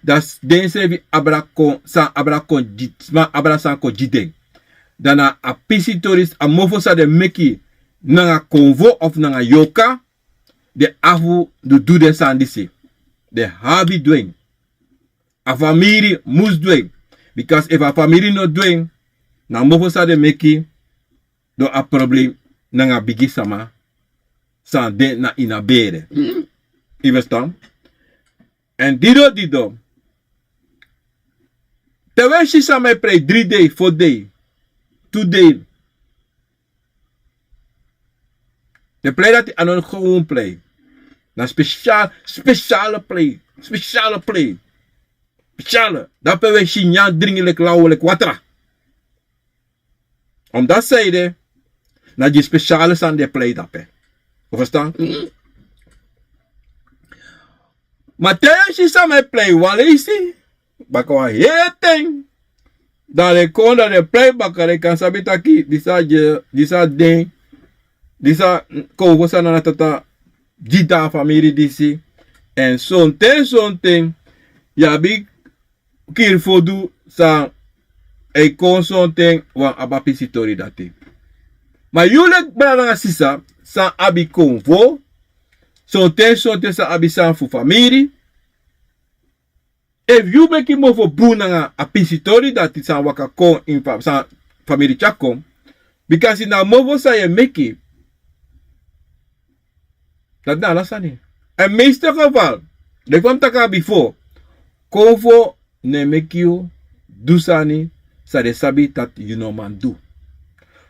Dan densrefi abra kon san abra kon gi sma abra san kon gi den. Dan na a pisitori a mofo san den meki nanga konfo of nanga yorka, den abi fu du du den sani disi. Den abi du en. A famiri mus du en. Bikasi efu a famiri no du en, na mofo san den meki, don a problem nanga bigi sama san de na ini a bere. I ferstan? Èn dido dido, te un e si sama e prei dri dei, fo dei, tu dei, den prei dati a no gewon prei. Na spesial spesiale prei. Spesiale prei. Spesiale. Dape un e si nyan dringi leki law leki watra. Omdati san ede, na gi spesiale sani den prei dape. Un ferstan? Ma te yu e si sama e prei wan leisi, baka wan heri ten, dan den kon dan den prei baka den kan sabi taki disi a gi disi a den, disi a kon fu san na na tata gi dan a famiri disi. Èn sonten sonten yu abi kirifodu san e kon sonten wan abi a pisitori dati. Ma yu leki brada nanga sisa san abi konfo, sonten sonten san abi sani fu famiri, efu yu meki mofo bun nanga a pisitori dati san waka kon ini san famiri tyari kon, bikasi na mofo san yu e meki. Dati na ala sani. Èn meeste geval, leki fa mi taki a bifo, konfo no e meki yu du sani san den sabi dati yu no man du.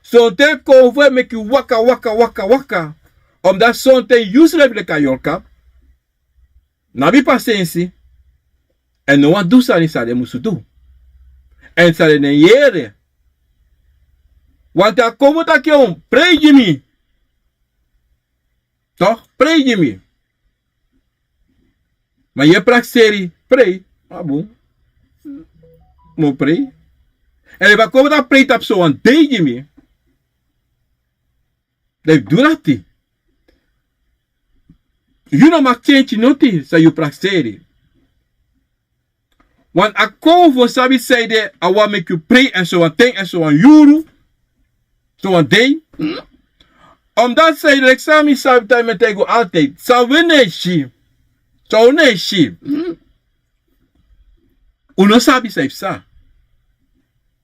Sonten konfo e meki yu waka waka waka waka. Omdati sonten yu srefi leki a yorka no abi pasensi, èn no wani du sani san den musu du, èn san den no e yere. Wanten a konfo taki en prei gi mi. Toch, prei gi mi. Ma yu e prakseri, prei. A bun. Mi o prei. Èn efu a konfo taki prei tapu sowan dei gi mi, dan yu du dati. Yu no mag kenki noti san yu prakseri. Wan a konfo sabi san ede a wani meki yu prei èn sowan ten èn sowan yuru, sowan dei. Omdati san ede leki san mi sabi tan mi e taigi un altide, san wi no e si, san un no e si, un no sabi san e psa.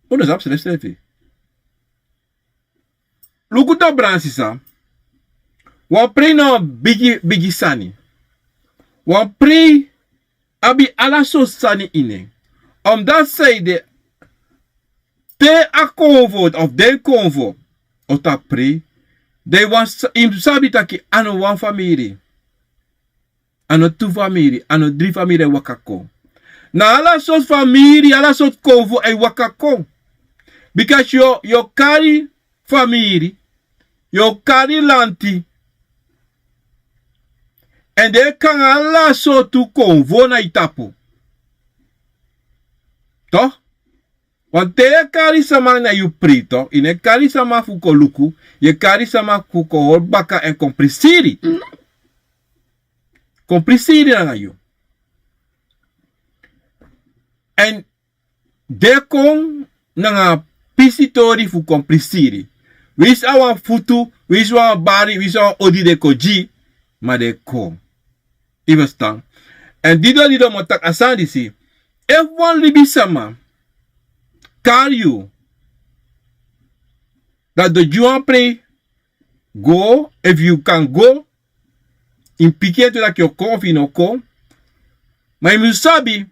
Un no sabi srefsrefi. Luku dan brada sisa, wan prei na wan bigi bigi sani. Wan prei abi ala sortu sani ini en. Omdati san ede, te a konfo of den konfo o tapu prei, dan yu wani sa- yu mus sabi taki a no wan famiri, a no tu famiri, a no dri famiri e waka kon. Na ala sortu famiri, ala sortu konfo e waka kon. Bikasi yu o yu o kari famiri, yu o kari lanti, èn den e kon nanga ala sortu konfo na yu tapu. Toch, wanten yu e kari sama na yu prei, toch, yu no e kari sama fu kon luku, yu e kari sama fu kon hori baka èn kon prisiri. Kon prisiri nanga yu. Èn den kon nanga pisitori fu kon prisiri. Winsi a wan futu, winsi wan bari, winsi a wan odi den kon gi, ma den kon. Yu ferstan? Èn dido dido mi o taki a sani disi. Efu wan libisama kari yu, dan den o gi yu wan prei. Go, efu yu kan go, yu mus piki en tu taki yu o kon ofu yu no kon. Ma yu mus sabi,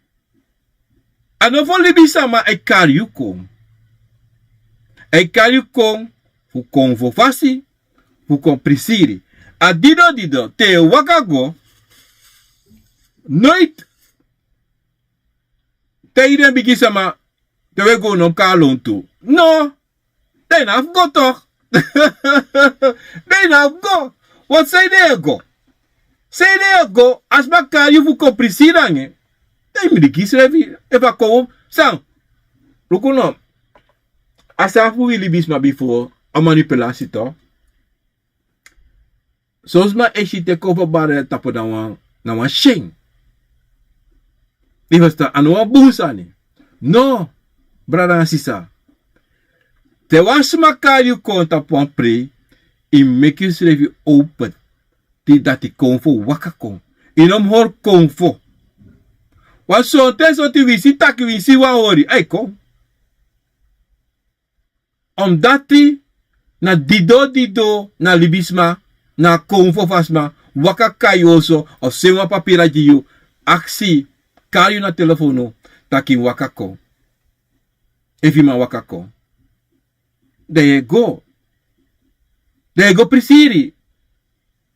a no fu libisama e kari yu kon. A e kari yu kon fu konfo fasi, fu kon prisiri. A dido dido te yu e waka go, noiti taigi den bigi sama te wi e go, no mus kon na lontu. No. Dan yu no abi fu go tok. Dan yu no abi fu go. Want sanede yu e go, sanede yu e go, a sma kari yu fu kon prisiri nanga en. Dan yu mus diki yusrefi. Efu a kon san, luku no, a sani fu wi libisma bifo, a manipulasi tu. Son sma e si te kon fu bari na tapu na wan, na wan syen. Yu ferstan, a no wan bun sani. No, brada nanga sisa. Te wan sma kari yu kon tapu wan prei, yu meki yusrefi open. Te dati konfo waka kon. Yu no mus hori konfo. Wan sonten sonten wi si taki wi si wan hori, a e kon. Omdati na dido dido na libisma, na a konfo fu a sma waka kai yu oso, of seni wan papira gi yu, aksi, kari yu na telefonu, taki yu mus waka kon. Efu yu man waka kon, dan yu e go. Dan yu e go prisiri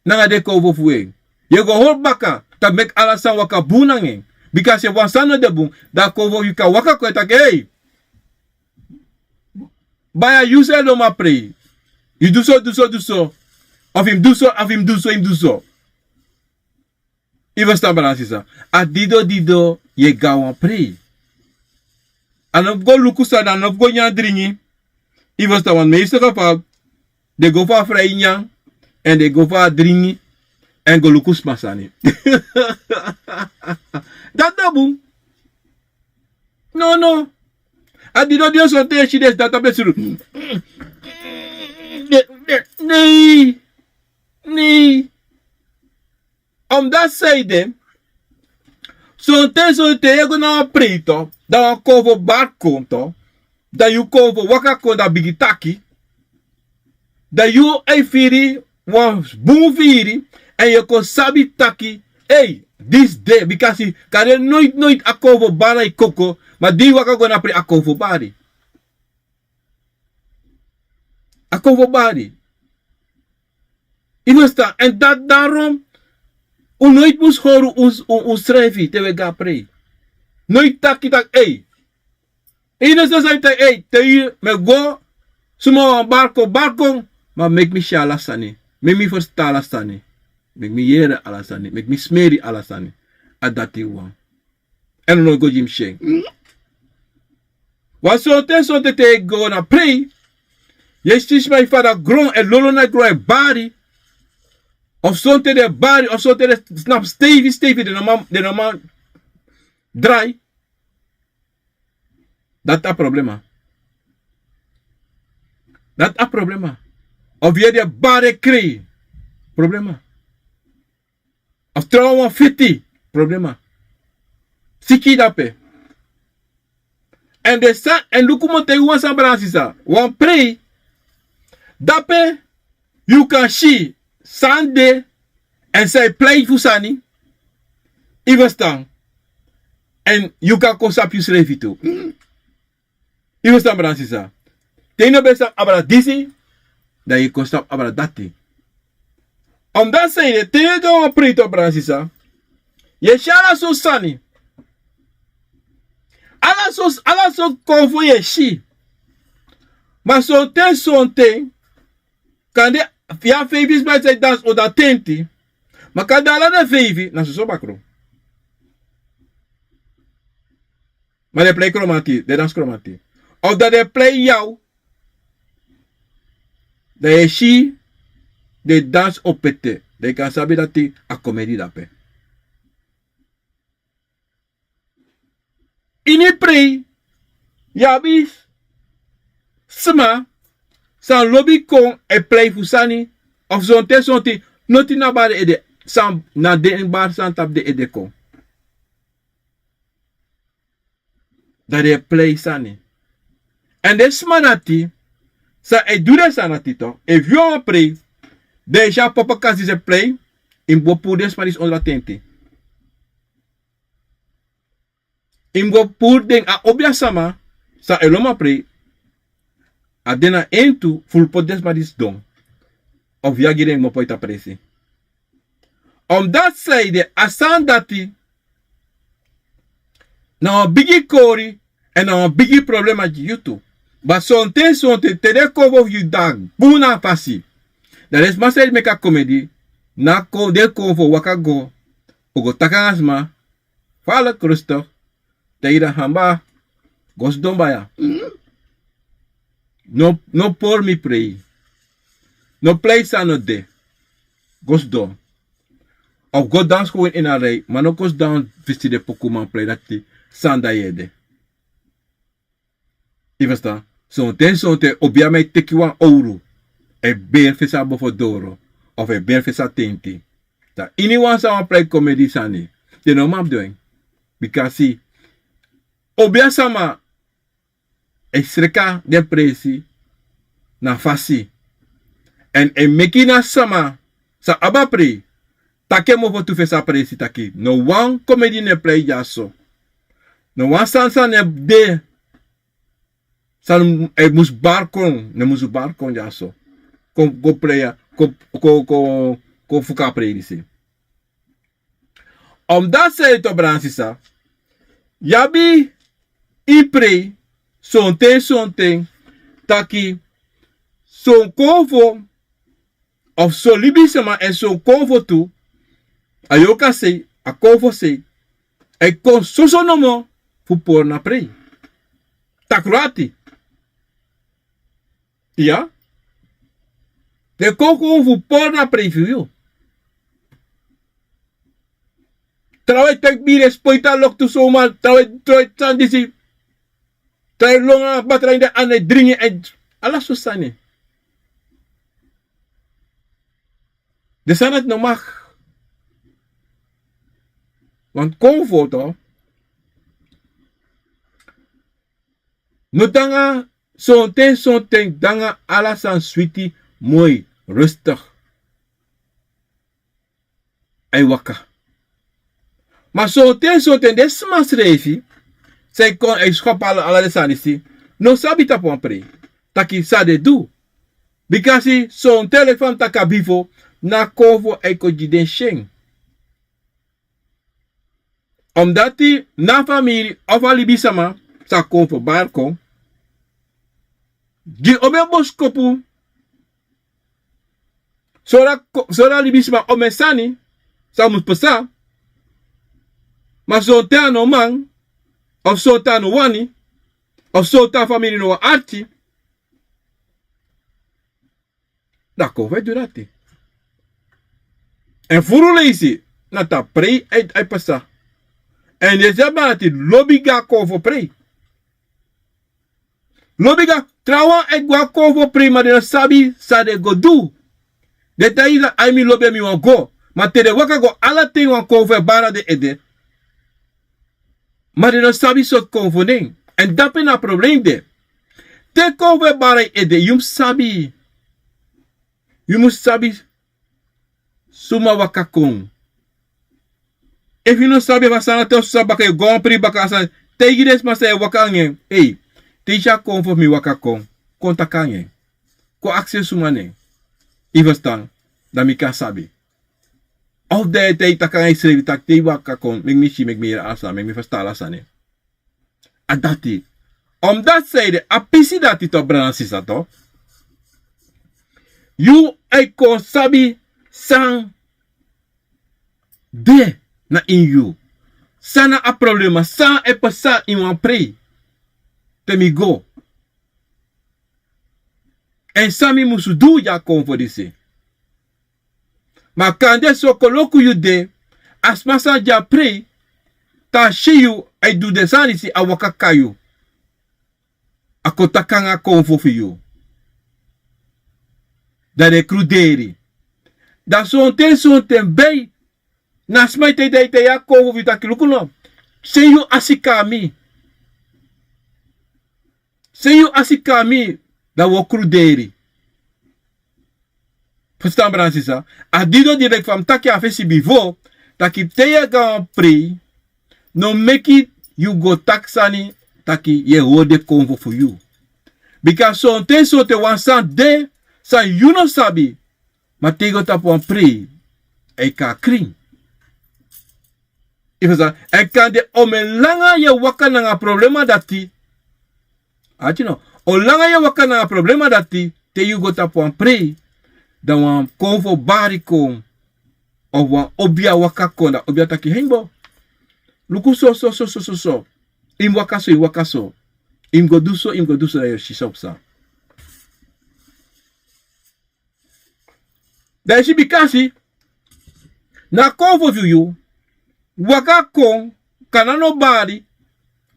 nanga den konfo fu en. Yu e go hori baka, taki meki ala sani waka bun nanga en. Bika efu wan sani no de bun, dan a konfo fu yu kan waka kon e taki: Ei, baya, yu san yu e du, a man prei. Yu du so, du so, du so. Of yu mus du so, of yu mus du so, yu mus du so. Yu ferstan, brada nanga sisa? A dido dido yu e go na wan prei. A no fu go luku sani, a no fu go nyan dringi. Yu ferstan, want meeste geval den go fu a fri nyan, èn den go fu a dringi, èn go luku sma sani. Dati no bun. No, no. A dido dido sonten yu e si den sidon tapu den suru. Nei. Nei. Omdati sanede, sonten sonten yu e go na wan prei tu, dan wan konfo bari kon tu, dan yu konfo waka kon, dan a bigin taki, dan yu e firi wan bun firi, èn yu e kon sabi taki: Ei, disi de, bika si, kande noiti noiti a konfo bari na yu koko, ma di yu waka go na prei, a konfo bari. A konfo bari. Yu ferstan? Èn dati, daarom un noiti mus hori un, un, unsrefi te un e go na prei. Noiti taki taki: Ei, yu no sabi san yu taki. Ei, te yu, mi e go, suma wan bari kon, bari kon, ma meki mi si ala sani, meki mi ferstan ala sani, meki mi yere ala sani, meki mi smeri ala sani. A dati wan. Èn un no go gi mi syen. Wan sonten sonten te yu e go na prei, yu e si sma e fadon na gron, e lolo na gron, e bari. Of sonten den e bari, of sonten den e snapu steifi steifi, den no man, den no man drai. Dati a problema. Dati a problema. Of yu e de bari e krei. Problema. Of trawan wan fiti. Problema. Siki dape. Èn den sa, èn luku mi o taigi wan sani, brada nanga sisa. Wan prei, dape yu kan si san de, èn san e plei fu sani. Yu ferstan? Èn yu kan kon sabi yusrefi tu. Yu ferstan, brada nanga sisa? Te yu no ben sabi abra disi, dan yu kon sabi abra dati. Omdati sanede, te yu e go na wan prei tu, brada nanga sisa, yu e si ala sortu sani. Ala sortu, ala sortu konfo yu e si. Ma sonten sonten, kande yu abi feifi sma san e dansi, of dan tenti. Ma kande ala den feifi na soso bakru. Ma den e plei kromanti, den e dansi kromanti. Of dan den e plei yaw. Dan yu e si den e dansi opete. Dan yu kan sabi dati a komedi dape. Ini prei, yu abi sma san lobi kon e plei fu sani, of sonten sonten, noti na bari ede. san na den bari sani tapu den ede kon. Dan den e plei sani. Èn den sma dati san e du den sani dati tu, efu yu wani prei, dan yu si a papa kasi disi e plei, yu mus go puru den sma disi ondro a tenti. Yu mus go puru den a obiasama san e lon man prei. A de na en tu fu poti den sma disi sidon. Of yu a gi den mus poi ta presi. Omdati saide a sani dati na wan bigi kori èn na wan bigi problema gi yu tu. Ma sonten sonten te den konfo fu yu de a bun na a fasi, dan den sma san e meki a komedi na kon den konfo waka go. Un go taki nanga sma, falik, rustig. Te yu dan hamba, go sidon baya. No pori mi prei. No prei san no de. Go sidon. Of go dansi kon ini a rei, ma no go sidon fesi den pokuman prei dati. San de a yu ede? Yu ferstan? Sonten sonten obiaman e teki wan owru, e beri fesi a bofo doro, of e beri fesi a tenti. Dan iniwan san wani prei komedi sani, den no man fu du en. Bika si, obiasama e sreka den presi na fasi. Èn e meki na sama san abi a prei taki en mofo tu fesi a presi taki no wan komedi no e prei dyaso. No wan sani san no e de san e mus bari kon, no e mus bari kon dyaso. Kon go prei ya, kon kon kon kon fuka a prei disi. Omdati seri tu, brada nanga sisa, yu abi yu prei sonten sonten taki son konfo of son libisma èn son konfo tu, a yorka sei, a konfo sei, a e kon soso nomo fu pori na prei. Takru ati. Iya. Den kon kon fu pori na prei fu yu. Trawan e teki biri e spoiti a loktu somar, trawan e troi sani disi. Trawan e lon nanga batra ini den anu e dringi en. Ala so sani. Den sani dati no mag. Want konfo tu no de nanga sonten sonten, de nanga ala sani switi, moi, rustig. A e waka. Ma sonten sonten den sma srefi san e kon e skopu ala den sani disi no sabi tapu wan prei taki san den du. Bika si sonten leki fa mi taki a bifo, na konfo a e kon gi den syen. Omdati na a famiri of a libisma sa kon fu bari kon gi omeni boskopu. Sori a libisma omeni sani san mus pasa. Ma sonten a no man, of sonten a no wani, of sonten a famiri no wani arki. Dan a kon fu e du dati. Èn furu leisi na tapu prei a e pasa. Èn den srefi man dati lobi go a kon fu prei. Lobi go a trawan e go a kon fu prei ma den no sabi san den go du. Den taigi yu dati ai mi lobi en mi wani go. Ma te den waka go ala ten wan kon fu e bari na den ede. Ma den no sabi sortu kon fu nen. Èn dape na a problem de. Te kon fu e bari na yu ede yu mus sabi. Yu mus sabi suma waka kon. Efu yu no sabi efu a sani na te oso san baka yu go a wan prei baka a sani. Taigi den sma san e waka nanga en, ei, te yu si a kon fu mi waka kon, kon taki nanga en. Kon aksi en suma nen. Yu ferstan? Dan mi kan sabi. Of dan yu e taki nanga yusrefi taki te yu waka kon meki mi si meki mi yere ala sani meki mi ferstan ala sani. A dati. Omdati saide a pisi dati tu brada nanga sisa tu, yu e kon sabi san de na ini yu. San na a problema san e pasa ini wan prei te mi go. Èn san mi musu du di a kon fu disi. Ma kande so koloku yu de, a sma san de a prei, te a si yu e du den sani disi a waka kai yu. A kon taki nanga konfo fu yu. Dan den kruderi. Dan sonten sonten bei Na sma e taigi, taigi, taigi a konfo fu yu taki luku no. Sen yu asi kon na mi. Sen yu asi kon na mi, dan wi o kruderi. Fusutan brada nanga sisa. A didon di leki fa mi taki a fesi bifo, taki te yu e go na wan prei, no meki yu go taki sani taki yu e hori den konfo fu yu. Bika sonten, sonten wan sani de san yu no sabi, ma te yu go tapu wan prei, a e kon krin. Yu fusutan, èn kande omeni langa yu e waka nanga problema dati. Ati no, omeni langa yu e waka nanga problema dati, te yu go tapu wan prei, dan wan konfo bari kon, of wan obia waka kon, dan obia taki: Hei bo, luku so, so, so, so, so, so. Yu mus waka so, yu mus waka so. Yu mus go du so, yu mus go du so, dan yu o si san o psa. Dan yu si bikasi na konfo fu yu waka kon, kan na no bari,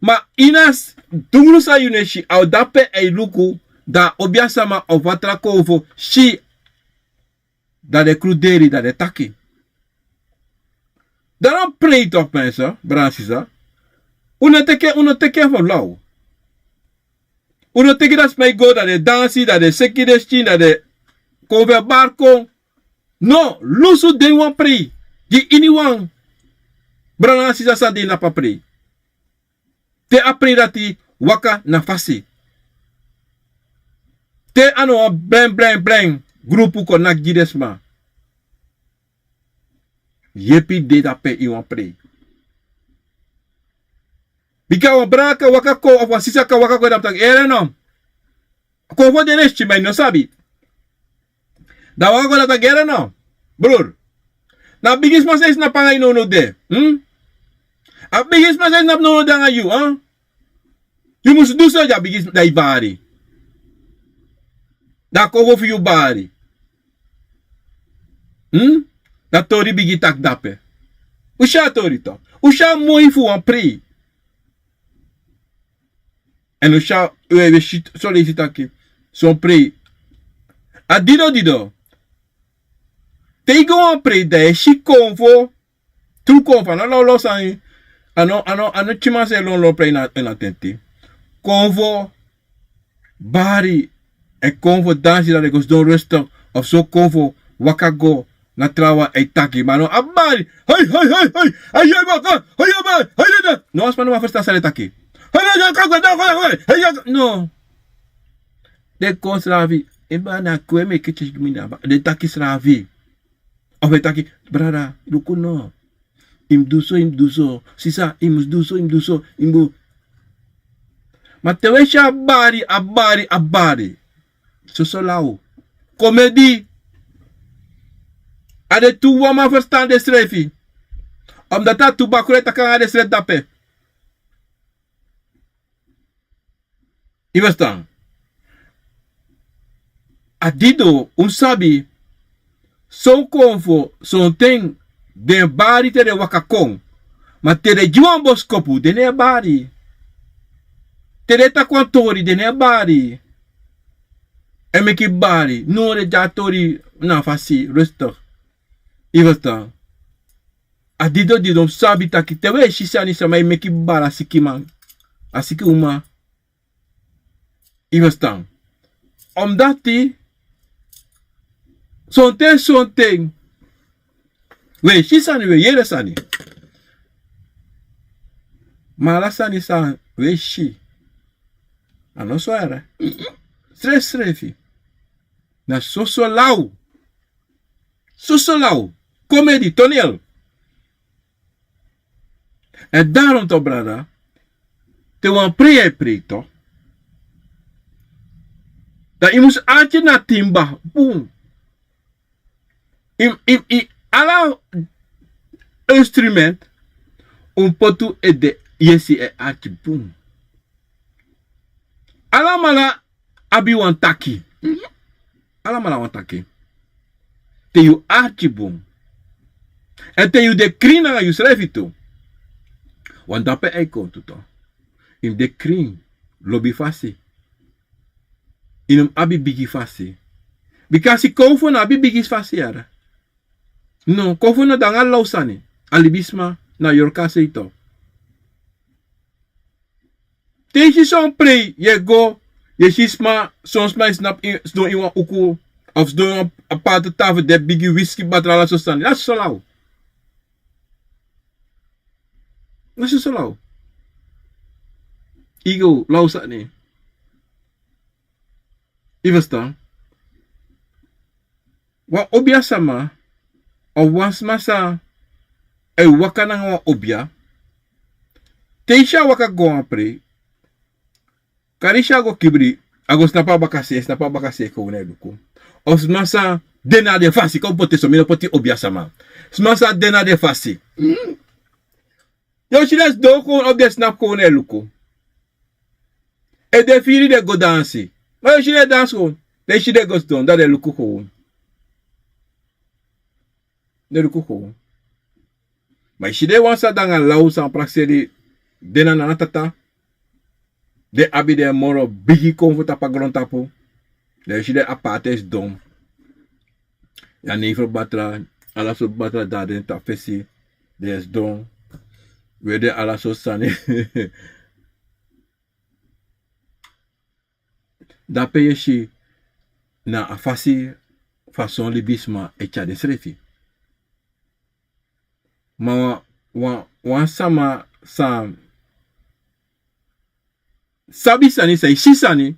ma ini a s-, dungru san yu no e si, a o de ape e luku, dan a obia sama of a tra konfo si, dan den kruderi, dan den taki. Dan no prei toch mensen, brada nanga sisa. Un no teki, un no teki en fu law. Un no teki dati sma e go, dan den dansi, dan den seki den skin, dan den konfo e bari kon. No, lusu den wan prei. Gi iniwan brada nanga sisa san de ini a prei. Te a prei dati waka na fasi. Te a no wan blen, blen, blen grupu kon naki gi den sma. Yepi de dape ini wan prei. Bika wan brada kan waka kon, of wan sisa kan waka kon, dan a taki: Ere no. Konfo de na yu skin, ma yu no sabi. Dan a waka kon, dan a taki: Ere no, brur. Na bigisma san e snapu nanga yu nownow de. Hm? A bigisma san e snapu nownow de nanga yu, hm? Yu mus du so, dan a bigisma, dan yu bari. Dan a konfo fu yu bari. Hm? Dan tori bigin taki dape. Un si a tori toch. Un si a moi fu wan prei. Èn un si a, un e si son leisi taki son prei. A didon, didon. Te yu go wan prei, dan yu e si konfo, tru konfo, a no lawlaw sani. A no, a no, a no tyiman san e lon lon prei na, na tenti. Konfo bari, èn konfo dansi, dan den go sidon rustig, of son konfo waka go na trawan e taki. Ma no, a bari. Hei, hei, hei, hei. Hei, hei, waka. Hei, hei, hei, hei, hei. No wan sma no man ferstan san den e taki. Hei, hei, hei, hei, hei, hei, hei. No. Den kon srafi. En bari na kwe meki tyesi gi mi na ba. Den taki srafi. Of den taki, brada, luku no. Yu mus du so, yu mus du so. Sisa, yu mus du so, yu mus du so. Yu mus. Ma te wi e si a bari, a bari, a bari. Soso law. Komedi. A de tu wan man ferstan densrefi. Omdat a tu bakru e taki nanga densrefi dape. Yu ferstan? A didon, un sabi, son konfo, sonten den e bari te den waka kon. Ma te den gi wan boskopu, den no e bari. Te den e taki wan tori, den no e bari. E meki bari. No, den e gi a tori na fasi, rustig. Yu ferstan? A didon, didon, un sabi taki te wi e si sani, sama e meki bari, a sikiman, a siki uma. Yu ferstan? Omdati sonten, sonten wi e si sani, wi e yere sani. Ma ala sani san wi e si, a no so yere. Srefsrefi. Na soso law. Soso law. Komedi, toneel. Èn daarom toch, brada, te wan prei e prei toch, dan yu mus arki na timba bun. Yu, yu, yu, ala instrument un poti ede, yesi, e arki bun. Alamala abi wan taki. Alamala wan taki. Te yu arki bun. Èn te yu de krin nanga yusrefi tu. Want dape a e kon tu toch. Yu mus de krin, lobi fasi. Yu no mus abi bigi fasi. Bikasi konfo no abi bigi fasi yere. No, konfo no de nanga law sani. A libisma na yorka sei to. Te yu si son prei yu e go, yu e si sma, son sma e snapu sidon ini wan uku, of sidon ini wan aparte tafu de bigi wiski batra ala so sani na so law. Na so law. Yu go law sani. Yu ferstan? Wan obi a sama, of wan sma san e waka nanga wan obi a, te yu si a waka go wan prei, kari yu si a go kibri, a go snapu a bakasei, snapu a bakasei kon unu e luku. Of sma san de na den fasi kon poti so mi no poti obi a sama. Sma san de na den fasi. Yu o si den sidon kon unu obi den snapu kon unu e luku. Efu den firi den go dansi, ma yu o si den e dansi kon. Den si den go sidon dan den luku kon unu. Den luku kon unu. Ma yu si den wan san de nanga law san prakseri, den na nana tata, den abi den moro bigi konfo tapu a grontapu. Dan yu si den aparte e sidon. Yu a neifer batra, ala sortu batra de na den tapu fesi. Den e sidon, weri den ala sortu sani. Dape yu e si na a fasi fa son libisma e tyari densrefi. Ma wan, wan, wan sama san sabi sani, san e si sani,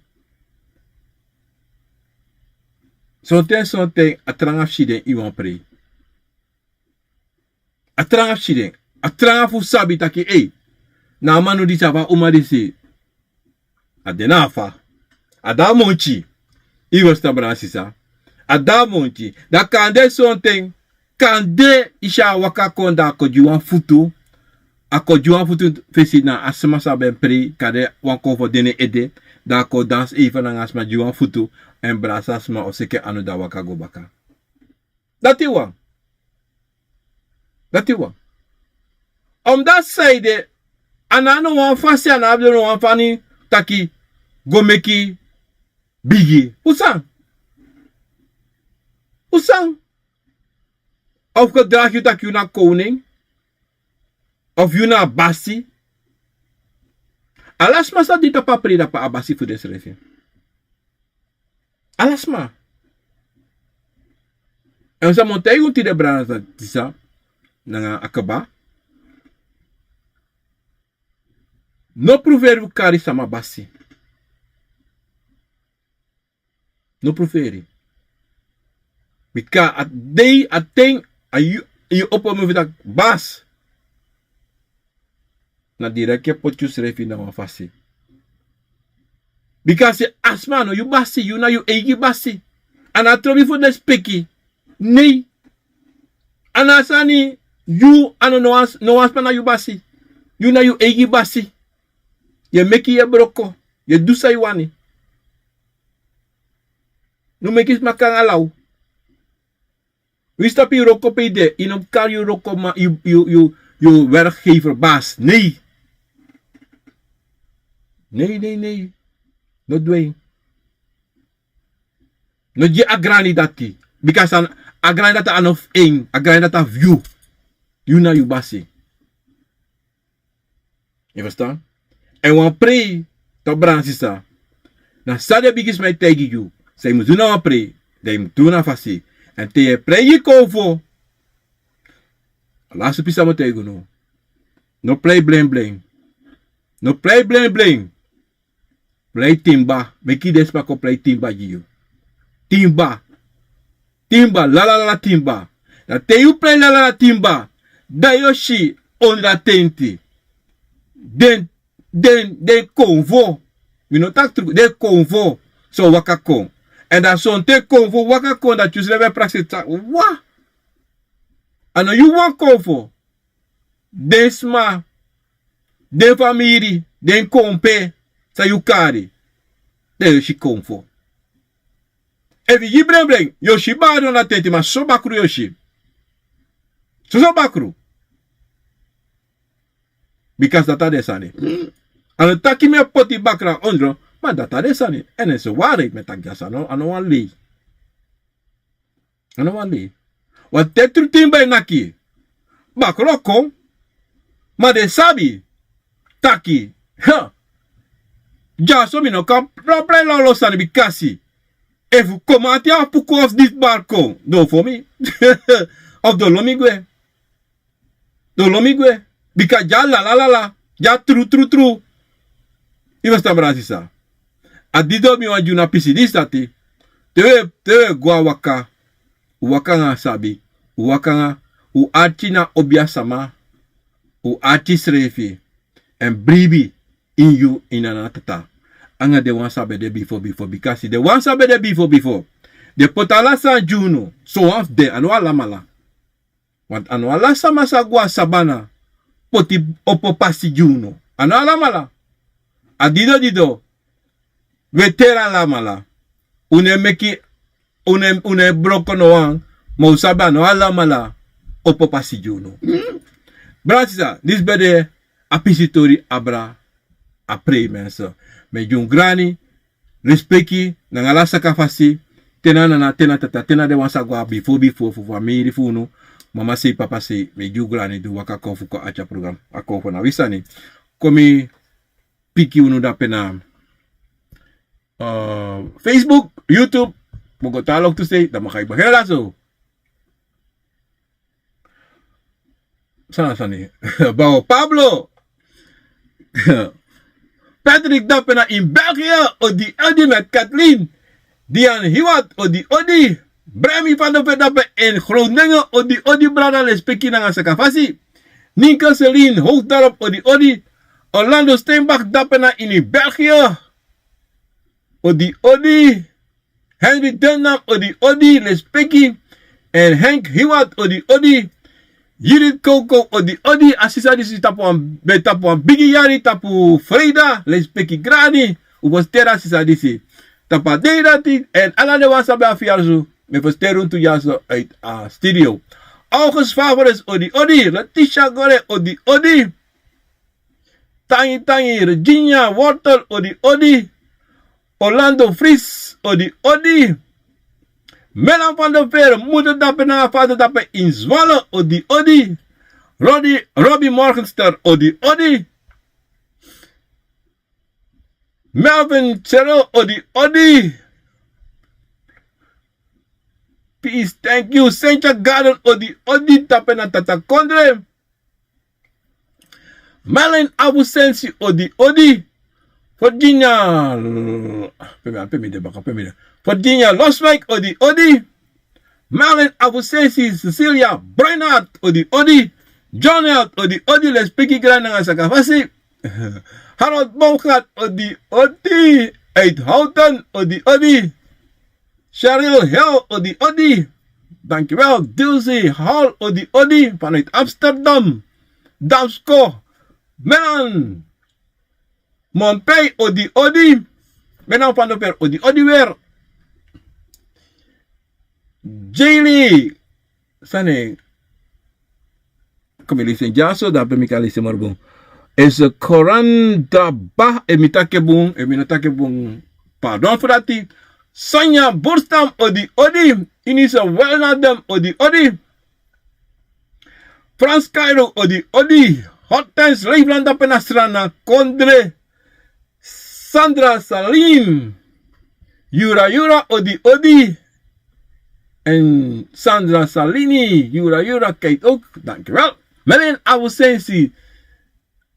sonten sonten a tranga fu si den ini wan prei. A tranga fu si den, a tranga fu sabi taki ei, na a man no disi abi a uma disi. A de na a fa, a de a monti. Yu ferstan brada sisa? A de a monti. Dan kande sonten, kande yu si a waka kon dan a kon gi wan futu. A kon gi wan futu fesi na a sma san ben prei, kande wan konfo de na en ede. Dan a kon dansi eifen nanga a sma gi wan futu, èn brasa sma o seki en anu dan waka go baka. Dati wan. Dati wan. Omdati saide, a no abi no wan fasi, a no abi no wan fani taki go meki bigi. Usan? Usan? Of go dragi yu taki yu na kowning, of yu na basi. Ala sma san de tapu a prei dape a basi fu densrefi. Ala sma. Èn san mi o taigi unu tide brada sisa nanga a kaba. No pruferi fu kari sama basi. No pruferi. Bika a dei a ten a yu, yu opo mi fu taki basi. Na direkt yu e poti yusrefi na wan fasi. Bika a sma a no yu basi, yu na yu eigi basi. A no a trobi fu lespeki. Nei. A no a sani, yu a no, no wan sma na yu basi. Yu na yu eigi basi. Yu e meki yu e broko. Yu e du san yu wani. No meki sma kon nanga law. Wi sabi yu wroko pe yu de, yu no mus kari yu wroko man, yu, yu, yu, yu werkgever, basi. Nei. Nei, nei, nei. No du en. No gi a grani dati. Bika san, a grani dati a no fu en, a grani dati a fu yu. Yu na yu basi. Yu ferstan? Èn wan prei, tapu brada sisa. Na san den bigisma e taigi yu. San yu mus du na wan prei, dan yu mus du na fasi. Èn te yu e prei gi konfo. A lasi pisi san mi o taigi unu. No prei blenblen. No prei blenblen. Prei timba, meki den sma kon prei timba gi yu. Timba. Timba, lalalala timba. Dan te yu prei lalalala timba, dan yu o si ondro a tenti. Den, den, den konfo. Mi no taki truku, den konfo. So waka kon. Èn dan sonten konfo waka kon dati yusrefi e prakseri taki, wa? A no yu wan konfo. Den sma, den famiri, den kompe, san yu kari. Dan yu o si konfo. Efu yu gi brengbren, yu o si bakru na tenti, ma soso bakru yu o si. Soso bakru. Bika dati a den sani. A no taki mi e poti bakru na ondro, ma dati a den sani. Èn a so wari, mi e taki a sani, a no wan lei. A no wan lei. Wan te tru timba e naki. Bakro kon. Ma den sabi taki, dyaso mi no kan prai lawlaw sani bikasi efu komaati a puku of disi bari kon, den o fo mi. Of den o lo mi gwe. Den o lo mi gwe. Bika dya lalalala, dya tru tru tru. Yu ferstan brada sisa? A disi o mi wani gi unu a pisi disi dati. Te un e go a waka, un waka nanga sabi, un waka nanga, un arki na obi a sama, un arki srefi, èn bribi ini yu ini a na tata. Anga den wan san ben de bifo bifo bikasi den wan san ben de bifo bifo, den poti ala sani gi unu. Sowan fu den, a no alamala. Want a no ala sama sa go a sabana poti opo pasi gi unu. A no alamala. A dido dido, we teri alamala. Un no e meki, un no e broko no wan. Ma un sabi a no alamala opo pasi gi unu. Brada sisa, disi ben de a pisi tori abra a prei mense. Mi e gi un grani lespeki nanga ala saka fasi. Te na nana, te na tata, te na den wan sa go a bifo bifo fu famiri fu unu, mama sei, papa sei. Mi e gi un grani di un waka kon fu kon ati a program. A kon fu na wi sani. Kon mi piki unu dape na Facebook, YouTube, Bogota, loktu sei, dan mi o kai begin dati so. San na sani? Bawo Pablo. Patrick dape na ini België, odi odi met Kathleen. Dian Hiwat, odi odi. Bremi van de Vet dape in Groningen, odi odi brada, lespeki nanga saka fasi. Ninka Celine Hoogdorp, odi odi. Orlando Steenbach dape na ini België, odi odi. Henry Denham, odi odi, lespeki. Èn Henk Hiwat, odi odi. Judith Koko, odi odi. A sisa disi tapu wan, ben tapu wan bigi yari tapu freida, lespeki grani. Un fosteri a sisa disi tapu a dei dati. Èn ala den wan san ben abi yari so, mi e fosteri unu tu dyaso uit a studio. August Favoris, odi odi. Letitia Gore, odi odi. Tangi Tangi, Virginia Wortel, odi odi. Orlando Fris, odi odi. Melan van de Veer, moeder dape nanga vader dape in Zwolle, odi odi. Roddy, Robbie Morgenster, odi odi. Melvin Cheryl, odi odi. Peace, thank you. Sentia Garden, odi odi, dape na Tata Kondre. Marlin Abusensi, odi odi. Virginia, pe mi, pe mi de baka, pe mi de. Virginia Loswijk, odi odi. Marlin Abusensi, Cecilia Breinhardt, odi odi. John Held, odi odi, lespeki grani nanga saka fasi. Harold Bongart, odi odi. Uit Houten, odi odi. Cheryl Hill, odi odi. Dankjewel. Dilsey Hall, odi odi, vanuit Amsterdam. Damsko, Melan, Mompei, odi odi. Melan van de Ver, odi odi weer. Jaylee, sani, kon mi listen dyaso, dan pe mi kan listen moro bun. Ese Koran Daba, efu mi taki en bun, efu mi no taki en bun, pardon fu dati. Sonia Burstam, odi odi. Inisa Welnadem, odi odi. Frans Cairo, odi odi. Hortense Leefland, dape na Srana Kondre. Sandra Salim, Yura Yura, odi odi. En Sandra Salini, Yura Yura, kijkt ook, dankjewel. Meneer Abusensi,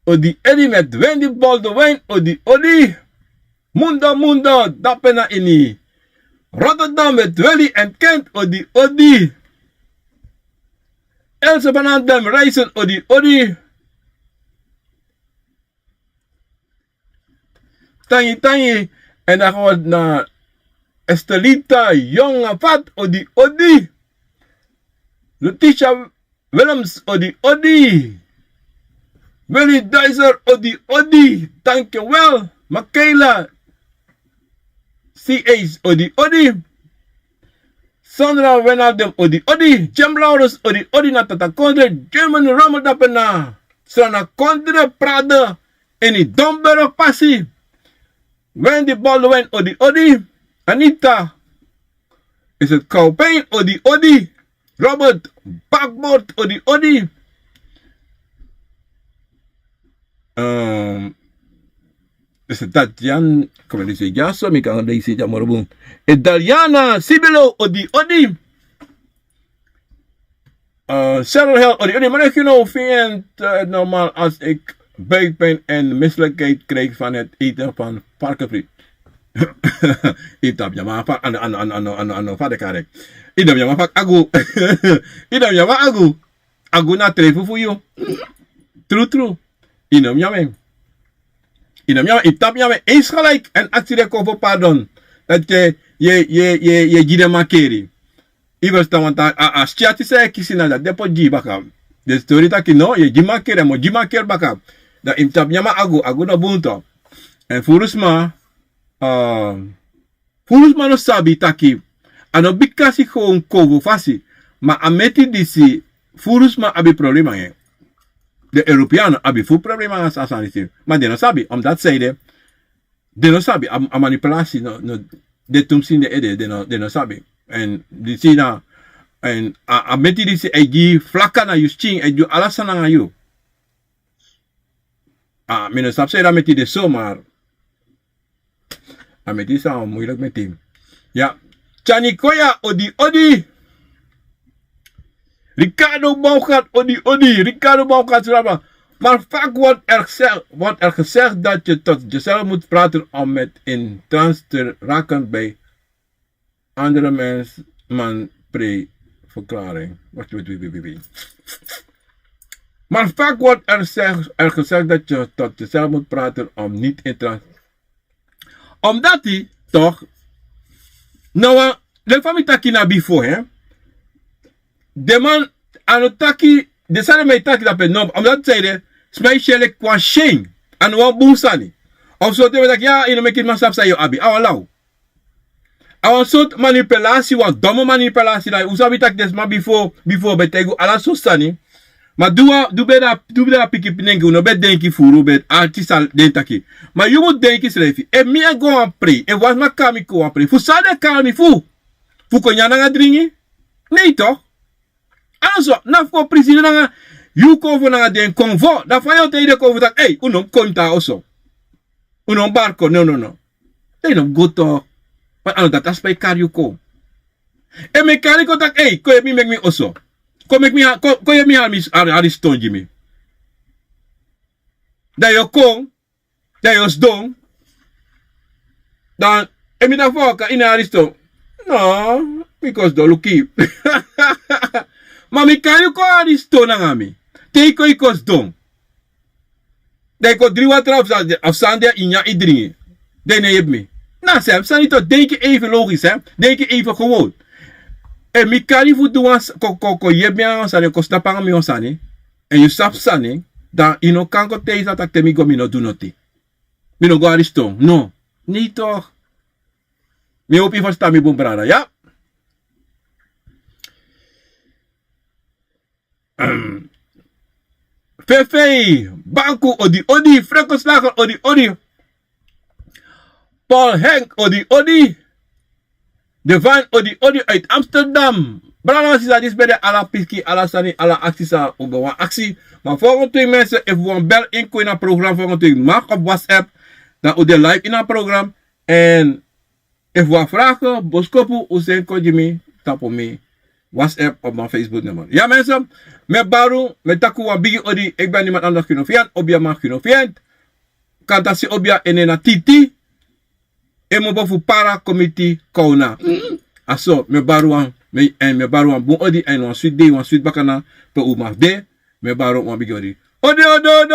odi odi, met Wendy Baldwin, odi odi. Mundo Mundo, dape na ini Rotterdam, met Willy en Kent, odi odi. Else van Andem Reisen, odi odi. Tangi tangi. En dan gaan we naar Estelita Jong Avat, odi odi. Letitia Willems, odi odi. Willy Duizer, odi odi, dankjewel. Makela C A's, odi odi. Sandra Wijnaldum, odi odi. Jim Laurens, odi odi na Tata Kondre. German Rommel, dape na Srana Kondre, Prade, ini Domburg pasi. Wendy Baldwin, odi odi. Anita, is het Kaupijn, odi odi. Robert Bakbord, odi odi. Ehm, Mister Tatian, come dice ya, so mi kan leisi ya moro bun. E Daliana Sibilo, odi, odi. Eh, Cheryl Hell, odi, odi. Maar ik geloof het normaal als ik buikpijn en misselijkheid krijg van het eten van varkenvlees. Ita mi yama fa ano ano ano ano ano ano fa de kare. Ita mi yama fa agu. Ita mi yama agu. Agu na trefu fu yu. True, true. Ino mi yama. Ino mi yama, ita mi yama eens gelijk en aksi den kon fu pardon. Dati ye ye ye ye gi den makeri. Yu ferstan, want a a skyati san yu e kisi na dati den poti gi yu baka. Den stori taki no, yu e gi makeri, a mu gi makeri baka. Dan yu mus tapu nyan a agu, agu no bun tu. Èn furu sma, a furu sma no sabi taki a no bikasi kon kownu fasi. Ma a meti disi, furu sma abi problema nanga en. Den Europeano abi fu problema nanga a sani disi. Ma den no sabi, omdat zij de den no sabi, a a manipulasi no no de tumsi ini den ede, den no den no sabi. Èn disi na, èn a a meti disi e gi yu flaka na yu skin, e gi yu ala sani nanga yu. A mi no sabi san ede a meti de so, maar a meti disi a wan muiliki meti. Ya. Tyani Koya, odi odi. Ricardo Bouwgat, odi odi. Ricardo Bouwgat, sraba. Maar vaak wordt er gezegd, wordt er gezegd dat je tot jezelf moet praten om met in trance te raken bij andere mens, man, pre verklaring. Wacht, wacht, wacht, wacht, wacht. Maar vaak wordt er, zeg, er gezegd dat je tot jezelf moet praten om niet in trance. Omdat hij toch, nou, leki fa mi taki na bifo, hè. Den man a no taki, den sani mi e taki dape no, omdat zij de sma e si en leki wan syen, a no wan bun sani. Of so te mi e taki ya, yu no meki man sabi san yu abi, a wan law. A wan sortu manipulasi, wan domo manipulasi. Dan un sabi taki den sma bifo, bifo ben taigi un ala sortu sani. Ma di un ben de a pikin pikin denki, un no ben denki furu, un ben arti san den taki. Ma yu mu denki srefi, efu mi e go wan prei, efu wan sma kari mi kon wan prei, fu san den kari mi fu? Fu kon nyan nanga dringi? Nei toch. Also na fu kon prisiri nanga yu konfo nanga den konfo. Dan fa yu o taigi den konfo taki ei, un no mus kon ini a oso. Un no mus bari kon, no no no. Dan yu no mus go toch. Ma a no dati a sma e kari yu kon. Efu mi e kari yu kon taki ei, kon yepi mi meki mi oso. Kon meki mi, kon yepi mi hali mi, hali ston gi mi. Dan yu o kon, dan yu o sidon. Dan efu mi taki fu a waka ini a hali ston, no, mi kon sidon luku yu. Ma mi kari yu kon hali ston nanga mi. Te yu kon yu kon sidon. Dan yu kon dringi watra of san, of san de yu nyan yu dringi. Dan yu no yepi mi. Na a self sani toch, denki even logisch, hè. Denki even gewoon. Efu mi kari yu fu du wan, kon kon kon yepi mi nanga wan sani, kon snapu nanga mi wan sani. Èn yu sabi sani, dan yu no kan kon taigi san taki te mi go mi no du noti. Mi no go hali ston, no. Nei toch. Mi e hopi yu ferstan mi bun brada, ya. Fefei Banku, odi odi. Franco Slager, odi odi. Paul Henk, odi odi. Divine, odi odi uit Amsterdam. Brada, sisa, disi ben de ala piki, ala sani, ala aksi san un ben wani aksi. Ma volgende week mensen, efu un wani bel in kon ini a program volgende week, mag op WhatsApp. Dan un de live ini a program. Èn efu un wani vragen, boskopu, un seni kon gi mi tapu mi WhatsApp of mi Facebook nummer. Ya mensen, mi e bari un, mi e taki un wan bigi odi, ik ben niemand anders Kinofian, Obiaman Kinofian. Kantasi Obia, en na Titi. En mi opo fu para kon miti kowna. A so, mi e bari un wan, mi, èn mi e bari un wan bun odi, èn wan switi dei, wan switi bakana, pe un man de, mi e bari un wan bigi odi. Odi, odi, odi.